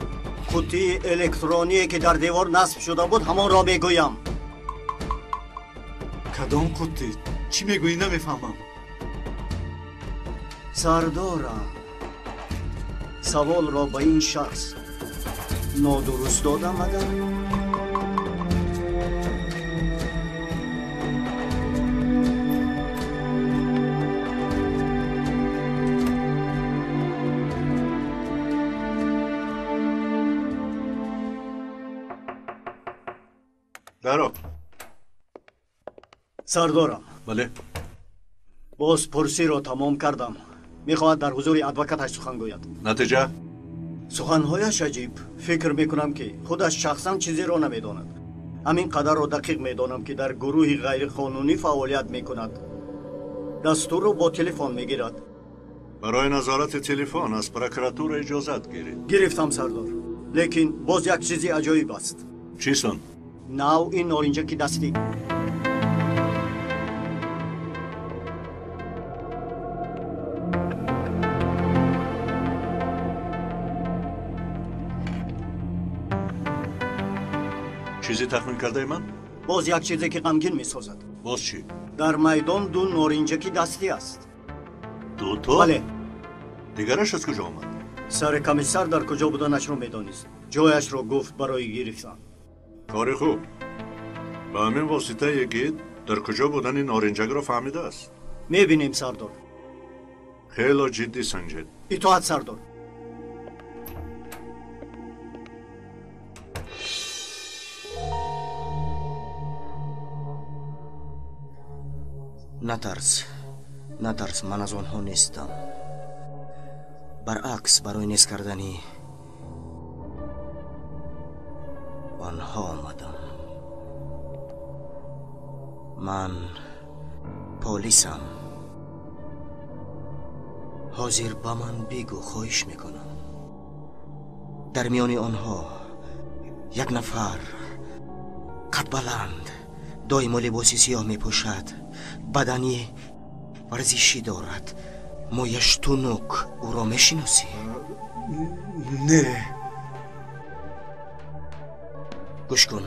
Қуттии электроние, ки дар девор насб шуда буд, ҳамонро мегӯям. Кадом қуттӣ? Чӣ мегӯӣ, намефаҳмам. Сардорам, саволро ба ин шахс нодуруст додам агар? Даро. Сардорам. Бале. Бозпурсиро тамом кардам. Мехоҳад дар ҳузури адвокаташ сухан гӯяд. Натиҷа? Суханҳояш аҷиб. Фикр мекунам, ки худаш шахсан чизеро намедонад. Ҳамин қадарро дақиқ медонам, ки дар гурӯҳи ғайриқонунӣ фаъолият мекунад. Дастурро бо телефон мегирад. Барои назорати телефон аз прокуратура иҷозат гиред. Гирифтам, сардор. Лекин боз як чизи аҷоиб аст. Чист он? Навъи норинҷаки дастӣ. Чизе тахмин кардаи ман? Боз як чизе, ки ғамгин месозад. Боз чӣ? Дар майдон ду норинҷаки дастӣ аст. Дуто? Бале. Дигараш аз куҷо омад? Сари комиссар дар куҷо буданашро медонист. Ҷояшро гуфт барои гирифтан. Кори хуб. Ба ҳамин восита йигит дар куҷо будани норинҷакро фаҳмидааст. Мебинем, сардор. Хело ҷиддӣ санҷед. Итоат, сардор. Натарс, натарс, ман аз онҳо нестам. Баръакс, барои нест кардани онҳо омадам. Ман полисам. Ҳозир ба ман бигӯ, хоҳиш мекунам. Дар миёни онҳо як нафар қадбаланд, доимо либоси сиёҳ мепӯшад, бадани варзишӣ дорад, мӯяш тунук. Ӯро мешиносӣ? Не. Гӯш кун,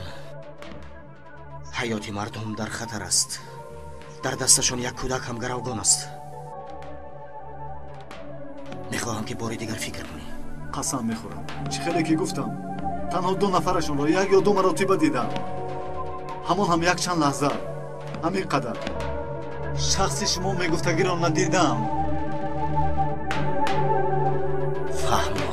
ҳаёти мардум дар хатар аст. Дар дасташон як кӯдак ҳам гаравгон аст. Мехоҳам, ки бори дигар фикр кунӣ. Қасам мехӯрам, чӣ хеле ки гуфтам, танҳо ду нафарашонро як ё ду маротиба дидам. Ҳамон ҳам якчанд лаҳза, ҳамин қадар. Шахси шумо мегуфтагиро надидам. Фаҳмо.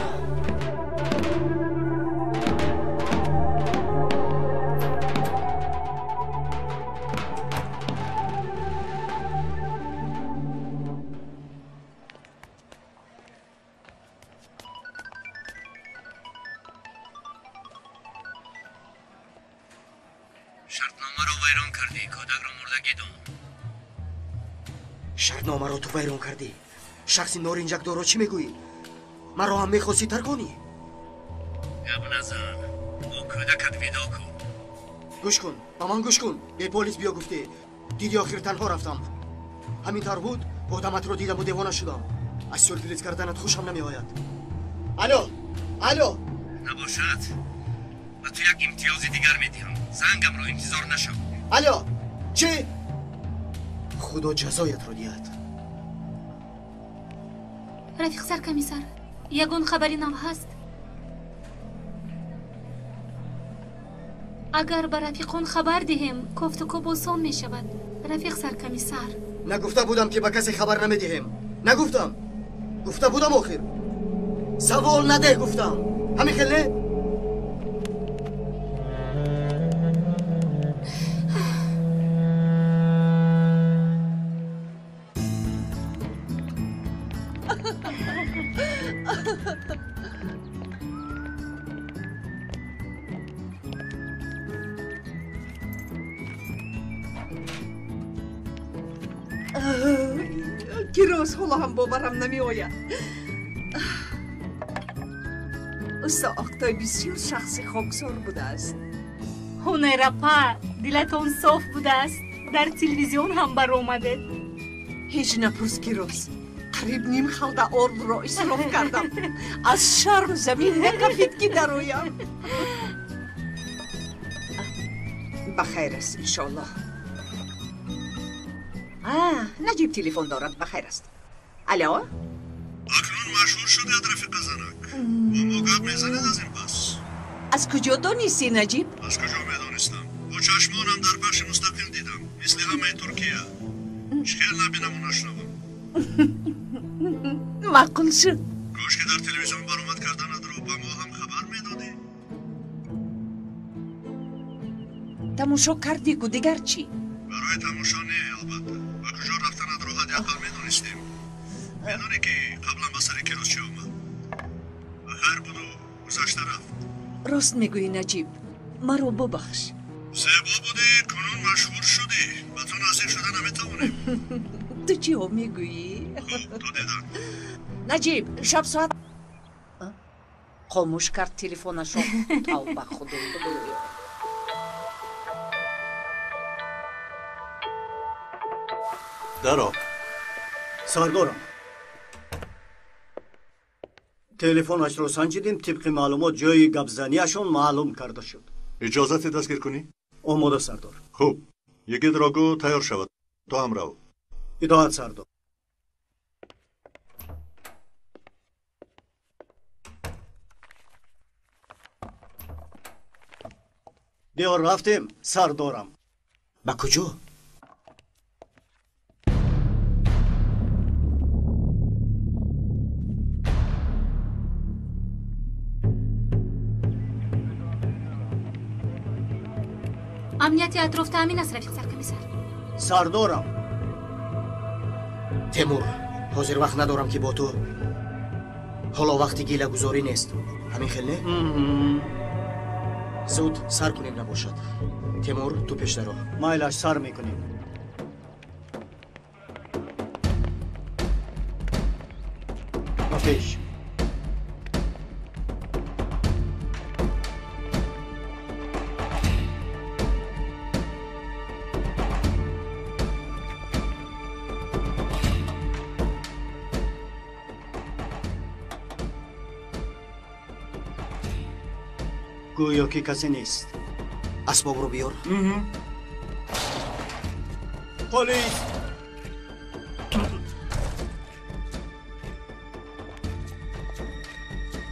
Шартномаро вайрон кардӣ, кӯдакро мурдагӣ дон. Шартномаро ту вайрон кардӣ. Шахси норинҷакдорро чӣ мегӯӣ? Маро ҳам мехостӣ тарконӣ? Гап назан, бо кӯдакат видо кун. Гӯш кун, ба ман гӯш кун. Бе полис биё гуфтӣ. Диди охир танҳо рафтам. Ҳамин тавр буд, одаматро дидаму девона шудам. Аз сюрприз карданат хушам намеояд. Алло, алло. Набошад, ба ту як имтиёзи дигар медиҳам. Зангамро интизор нашав. Алло, чӣ? Худо ҷазоятро диҳад. Рафиқ саркомиссар, ягон хабари нав ҳаст? Агар ба рафиқон хабар диҳем, кофтукоб осон мешавад. Рафиқ саркомиссар. Нагуфта будам, ки ба касе хабар намедиҳем. Нагуфтам. Гуфта будам охир. Савол надеҳ гуфтам. Ҳамин хел не? Ки роз ҳоло ҳам боварам намеояд. Усто Оқтой бисёр шахси хоксор будааст. Ҳунайрапа, дилатон соф будааст. Дар телевизион ҳам баромадед. Ҳеҷ напурс, ки роз. Қариб ним халда ордро исроф кардам. Аз шарм замин накафид, ки дароям. Ба хайр аст, иншоаллоҳ. Наҷиб телефон дорад, ба хайр аст. Алло? Акнун машҳур шудед, рафиқа занак. Бо мо гап мезанед аз ин пас. Аз куҷо донистӣ, Наҷиб? Аз куҷо медонистам? Бо чашмонам дар пахши мустақим дидам, мисли ҳамаи Туркия. Чӣ хел набинаму нашунавам. Маъқул шуд. Кош ки дар телевизион баромад карданатро ба мо ҳам хабар медодӣ. Тамошо кардӣ ку, дигар чӣ? Барои тамошо не, албатта. Ба куҷо рафтанатро ҳадди ақал медонистем. Медонӣ, ки қаблан ба сари Кирос чӣ омад? Ба Хайр буду гузашта рафт. Рост мегӯӣ, Наҷиб, маро бубахш. Зебо будӣ, кунун машҳур шудӣ. Ба ту наздик шуда наметавонем. Ту чиҳо мегӯӣ? Хуб, то дидан. Наҷиб, шаб соат хомӯш кард телефонашро. Тавба, Худо. Даро. Сардорам, телефонашро санҷидем, тибқи маълумот ҷойи гапзанияшон маълум карда шуд. Иҷозати дастгир кунӣ? Омода, сардор. Хуб, йигитро гӯ тайёр шавад, ту ҳам рав. Итоат, сардор. Биё, рафтем, сардорам. Ба куҷо? Амнияти атроф таъмин аст, рафиқ саркомиссар. Сардорам. Темур, ҳозир вақт надорам ки бо ту. Ҳоло вақти гилагузорӣ нест. Ҳамин хел не? Зуд сар кунем набошад. Темур, ту пешдаро. Майлаш, сар мекунем. Ба пеш. Гӯё ки касе нест. Асбобро биёр. Полис!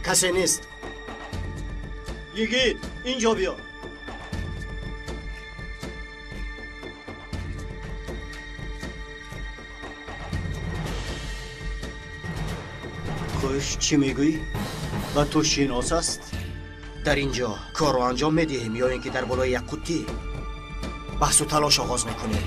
Касе нест. Йигит, инҷо биё. Хуш, чӣ мегӯӣ? Ба ту шинос аст? Дар ин ҷо корро анҷом медиҳем ё ин ки дар болои як қуттӣ баҳсу талош оғоз мекунем?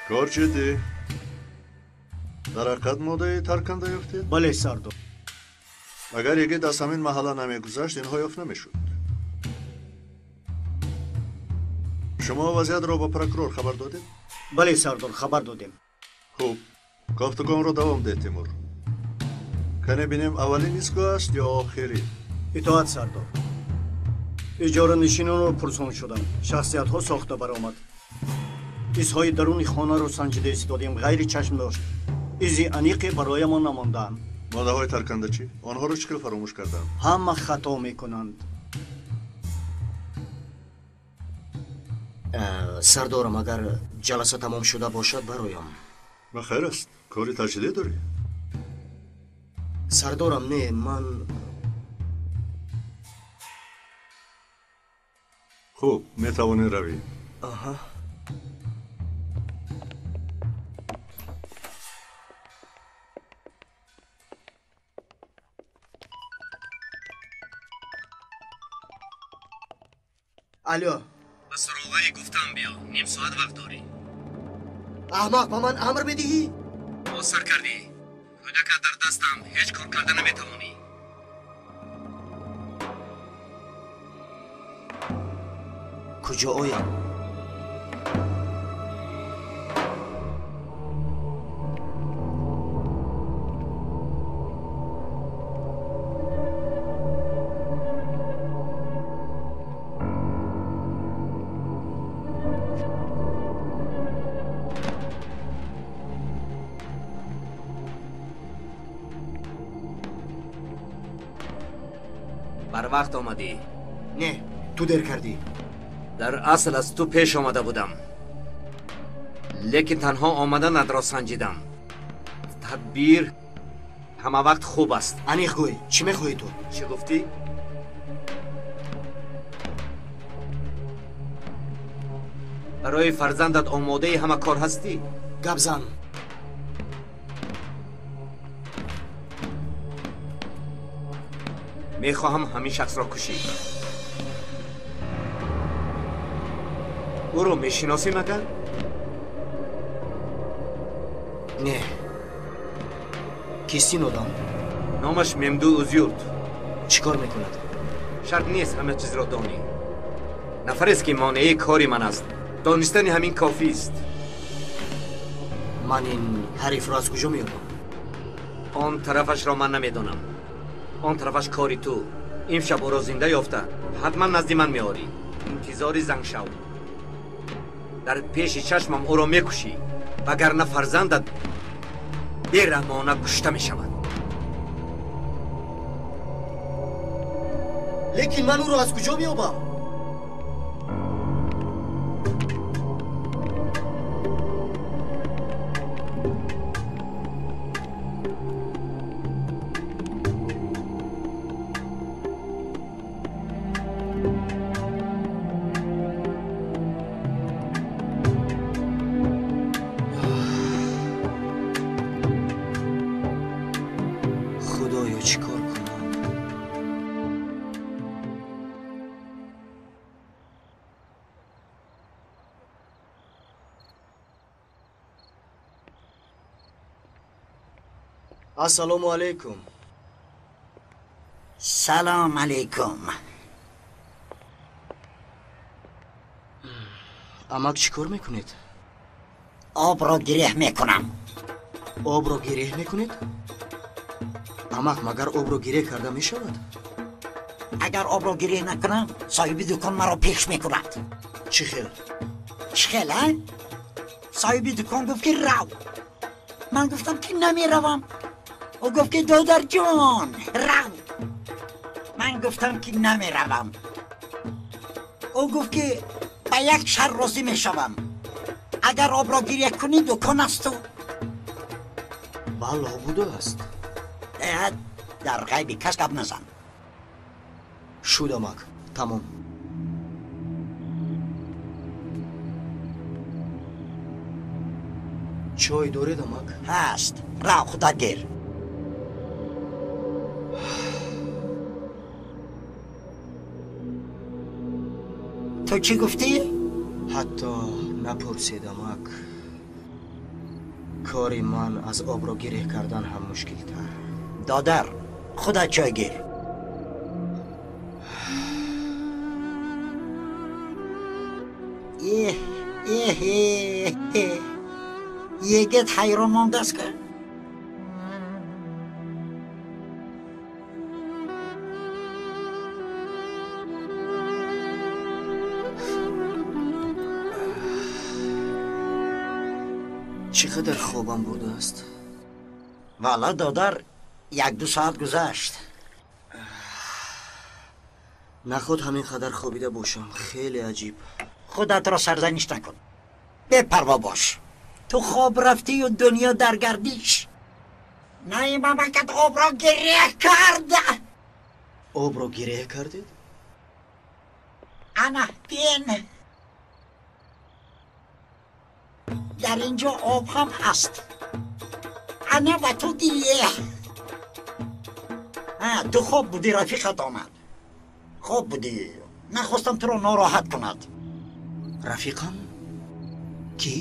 Кор ҷиддӣ. Дар ҳақиқат моддаи тарканда ёфтед? Бале, сардор. Агар йигит аз ҳамин маҳалла намегузашт, инҳо ёфт намешуд. Шумо вазъиятро ба прокурор хабар додед? Бале, сардор, хабар додем. Хуб, кофтукомро давом деҳ, Тимур. Кане бинем, аввалин истгоҳ аст ё охирин? Итоат, сардор. Иҷоранишинонро пурсон шудам. Шахсиятҳо сохта баромад. Изҳои даруни хонаро санҷида истодем, ғайри чашм дошт. Изи аниқе бароямон намондаанд. Моддаҳои тарканда чӣ? Онҳоро чӣ хел фаромӯш карданд? Ҳама хато мекунанд. Сардорам, агар ҷаласа тамом шуда бошад, бароям. Ба хайр аст. Кори таҷдидӣ дорӣ? Сардорам, не, ман Хуб, метавонӣ равӣ. Аҳа. Алло. Ба суроғаи гуфтам биё, ним соат вақт дорӣ. Аҳмақ, ба ман амр медиҳӣ? Боз сар кардӣ. Кӯдакат дар дастам, ҳеҷ кор карда наметавонӣ. Куҷо оям? Барвақт омадӣ. Не, ту дер кардӣ. Дар асл аз ту пеш омада будам, лекин танҳо омаданатро санҷидам. Тадбир ҳама вақт хуб аст. Аниқ гӯй, чӣ мехоҳӣ ту? Чӣ гуфтӣ? Барои фарзандат омодаи ҳама кор ҳастӣ? Гап зан. Мехоҳам ҳамин шахсро кушӣ. Ӯро мешиносӣ магар? Не. Кист ин одам? Номаш Мемду Узюрт. Чӣ кор мекунад? Шарт нест ҳама чизро донӣ. Нафарест ки монеаи кори ман аст. Донистани ҳамин кофист. Ман ин ҳарифро аз куҷо меёбам? Он тарафашро ман намедонам. Он тарафаш кори ту. Имшаб ӯро зинда ёфта, ҳатман назди ман меорӣ. Интизори занг шав. Дар пеши чашмам ӯро мекушӣ, вагарна фарзандат бераҳмона кушта мешавад. Лекин ман ӯро аз куҷо меёбам? Худоё, чӣ кор кунам? Ассалому алайкум. Салом алайкум. Амак, чӣ кор мекунед? Обро гиреҳ мекунам. Обро гиреҳ мекунед? Амак, магар обро гиреҳ карда мешавад? Агар обро гиреҳ накунам, соҳиби дукон маро пеш мекунад. Чӣ хел? Чӣ хел, а? Соҳиби дукон гуфт ки рав. Ман гуфтам ки намеравам. Ӯ гуфт ки додарҷон, рав. Ман гуфтам ки намеравам. Ӯ гуфт ки ба як шар розӣ мешавам. Агар обро гиреҳ кунӣ, дукон аз ту. Бало будааст. Дар ғайби кас гап назан. Шуд, амак, тамом. Чой доред, амак? Ҳаст. Рав, худат гир. Ту чӣ гуфтӣ? Ҳатто напурсед, амак. Кори ман аз обро гиреҳ кардан ҳам мушкилтар. Додар, худат чой гир. Эҳ, эҳ, эҳ. Йигит ҳайрон мондааст ки. Чӣ қадар хобам бурдааст? Валла, додар, як-ду соат гузашт. Наход ҳамин қадар хобида бошам. Хеле аҷиб. Худатро сарзаниш накун. Бепарво бош. Ту хоб рафтию дунё дар гардиш. На, ин мамлакат обро гиреҳ кард. Обро гиреҳ кардед? Ана, бин. Дар ин ҷо об ҳам ҳаст. Ана ва ту гиреҳ. Ту хоб будӣ, рафиқат омад. Хоб будӣ. Нахостам туро нороҳат кунад. Рафиқам? Кӣ?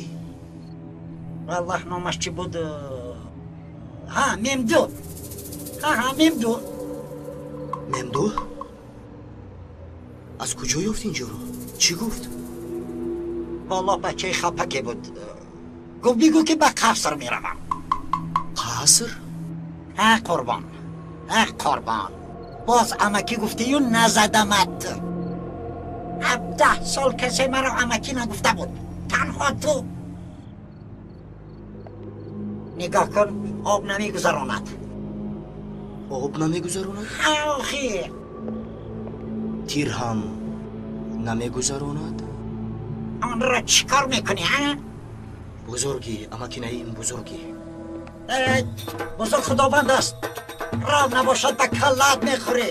Валлаҳ, номаш чӣ буд? Ҳа, Мемду. Ҳа, Мемду. Мемду? Аз куҷо ёфт инҷоро? Чӣ гуфт? Валлоҳ, бачаи хапаке буд. Гуфт бигӯ ки ба қаср меравам. Қаср? Ҳа, қурбон. Ҳа, қурбон. Боз амакӣ гуфтию назадамат. 17 сол касе маро амакӣ нагуфта буд. Танҳо ту. Нигоҳ кун, об намегузаронад. Об намегузаронад? Охир. Тир ҳам намегузаронад? Онро чӣ кор мекунӣ, а? Бузургӣ, амаки Наим, бузургӣ. Бузург худованд аст. Рав набошад ба каллаат мехӯрӣ.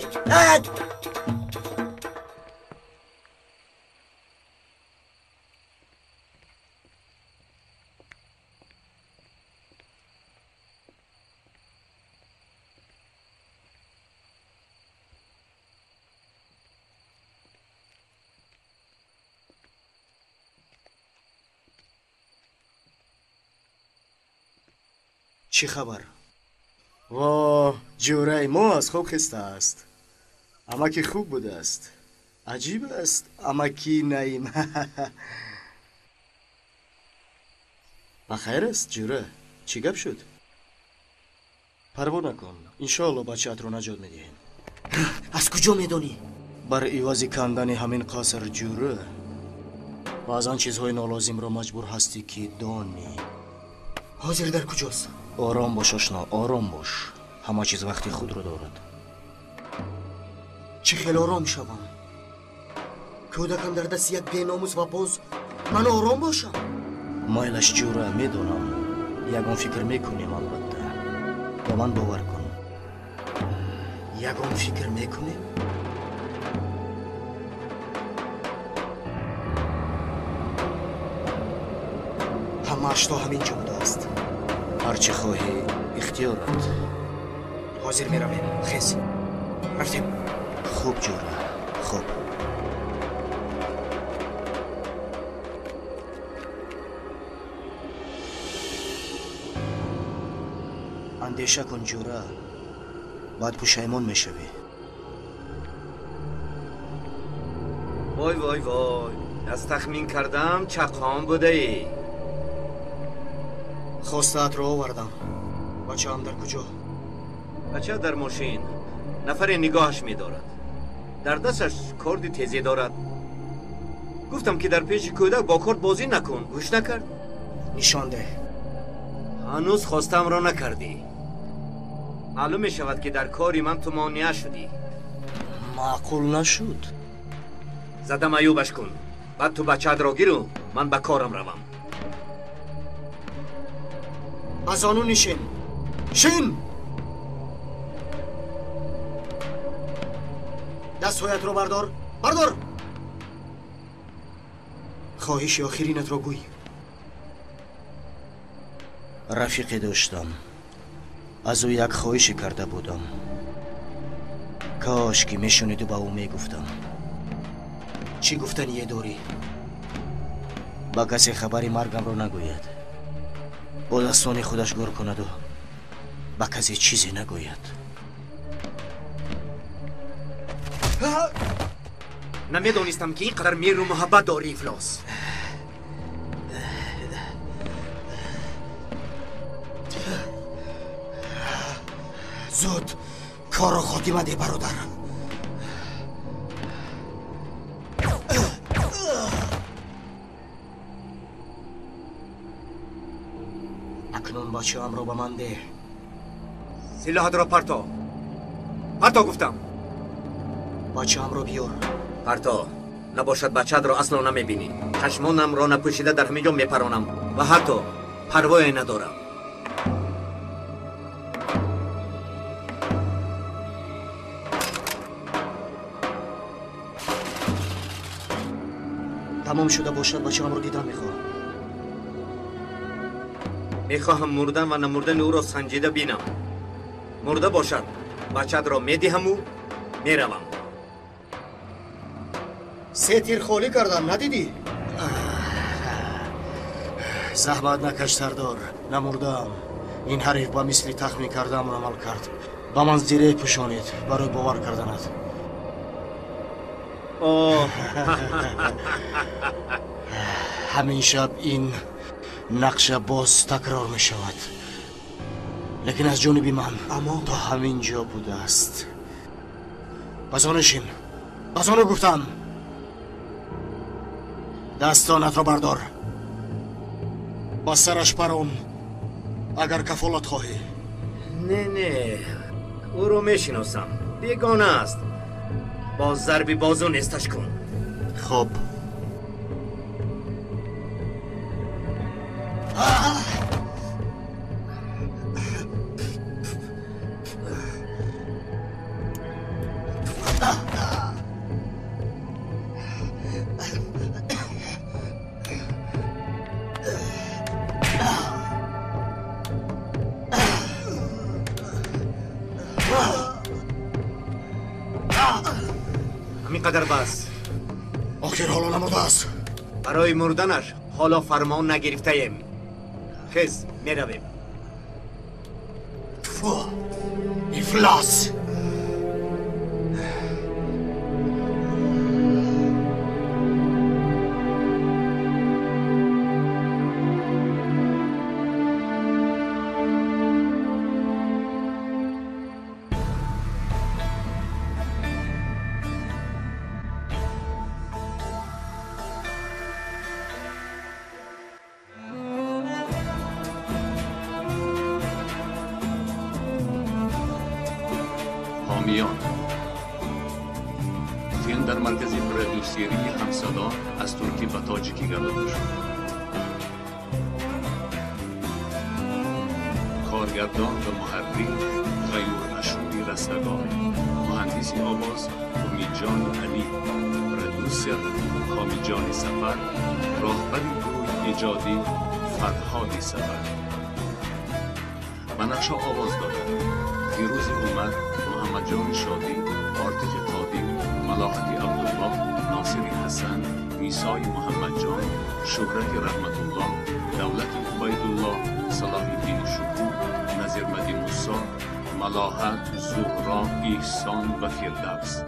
Чӣ хабар? Воҳ, ҷӯраи мо аз хоб хестааст. Амаки хуб будааст. Аҷиб аст, амаки Наим. Ба хайр аст, ҷӯра? Чӣ гап шуд? Парво накун, иншоалло бачаатро наҷот медиҳем. Аз куҷо медонӣ? Бар ивази кандани ҳамин қаср, ҷӯра, баъзан чизҳои нолозимро маҷбур ҳастӣ ки донӣ. Ҳозир дар куҷост? Ором бош, ошно, ором бош. Ҳама чиз вақти худро дорад. Чӣ хел ором шавам? Кӯдакам дар дасти як беномус ва боз ман ором бошам? Майлаш, ҷӯра, медонам. Ягон фикр мекунем, албатта. Ба ман бовар кун. Ягон фикр мекунем? Ҳамааш то ҳамин ҷо будааст. Ҳар чӣ хоҳӣ, ихтиёрат. Ҳозир меравем. Хез. Рафтем. Хуб, ҷӯра, хуб. Андеша кун, ҷӯра, баъд пушаймон мешавӣ. Вой, вой, вой, аз тахмин кардам чақон будаӣ. Хостаатро овардам. Бачаам дар куҷо? Бача дар мошин. Нафаре нигоҳаш медорад. Дар дасташ корди тезе дорад. Гуфтам ки дар пеши кӯдак бо корд бозӣ накун. Гӯш накард. Нишон деҳ. Ҳанӯз хостаамро накардӣ. Маълум мешавад ки дар кори ман ту монеа шудӣ. Маъқул нашуд. Зада маъюбаш кун. Баъд ту бачаатро гиру ман ба корам равам. Ба зону нишин. Шин! Дастҳоятро бардор. Бардор! Хоҳиши охиринатро гӯй. Рафиқе доштам. Аз ӯ як хоҳише карда будам. Кош ки мешуниду ба ӯ мегуфтам. Чӣ гуфтание дорӣ? Ба касе хабари маргамро нагӯяд. Бо дастони худаш гур кунаду ба касе чизе нагӯяд. Намедонистам ки ин қадар меҳру муҳаббат дорӣ, ифлос. Зуд корро хотима деҳ, бародар. Акнун бачаамро ба ман деҳ. Силоҳатро парто. Парто гуфтам. Бачаамро биёр. Парто. Набошад бачаатро асло намебинӣ. Чашмонамро напӯшида дар ҳамин ҷо мепаронам ва ҳатто парвое надорам. Тамом шуда бошад, бачаамро дидан мехоҳам. Мехоҳам мурдан ва намурдани ӯро санҷида бинам. Мурда бошад, бачаатро медиҳаму меравам. Се тир холӣ кардам, надидӣ? Заҳмат накаш, сардор, намурдаам. Ин ҳариф ба мисли тахмин кардаам амал кард. Ба ман зиреҳ пӯшонид барои бовар карданат. Ҳамин шаб ин нақша боз такрор мешавад. Лекин аз ҷониби ман то ҳамин ҷо будааст. Ба зону шин. Ба зону гуфтам. Дастонатро бардор. Ба сараш парон, агар кафолат хоҳӣ. Не, не, ӯро мешиносам. Бегона аст. Бо зарби бозу несташ кун. Хуб. ҳамин қадар бас. Охир ҳоло намурдааст. Барои мурданаш ҳоло фармон нагирифтаем. Хез, меравем. Фу, ифлос! حامیان فیلم در مرکز پرودیوسری همصدا از ترکی به تاجیکی گردانده شد. کارگردان و محرر غیور اشوری رستگار، مهندس آواز امیدجان علی، پرودیوسر کامیجان سفر، راهبر گروه ایجادی فرهاد سفر. به نقش آواز دادند فیروز عمر، محمدجان شادی، آرتق قادر، ملاحت عبدالله، ناصر حسن، میسای محمدجان، شهرت رحمت الله، دولت عبیدالله، صلاح الدین شکور، نظیر مدی موسی، ملاحت، زهرا، احسان و فردوس.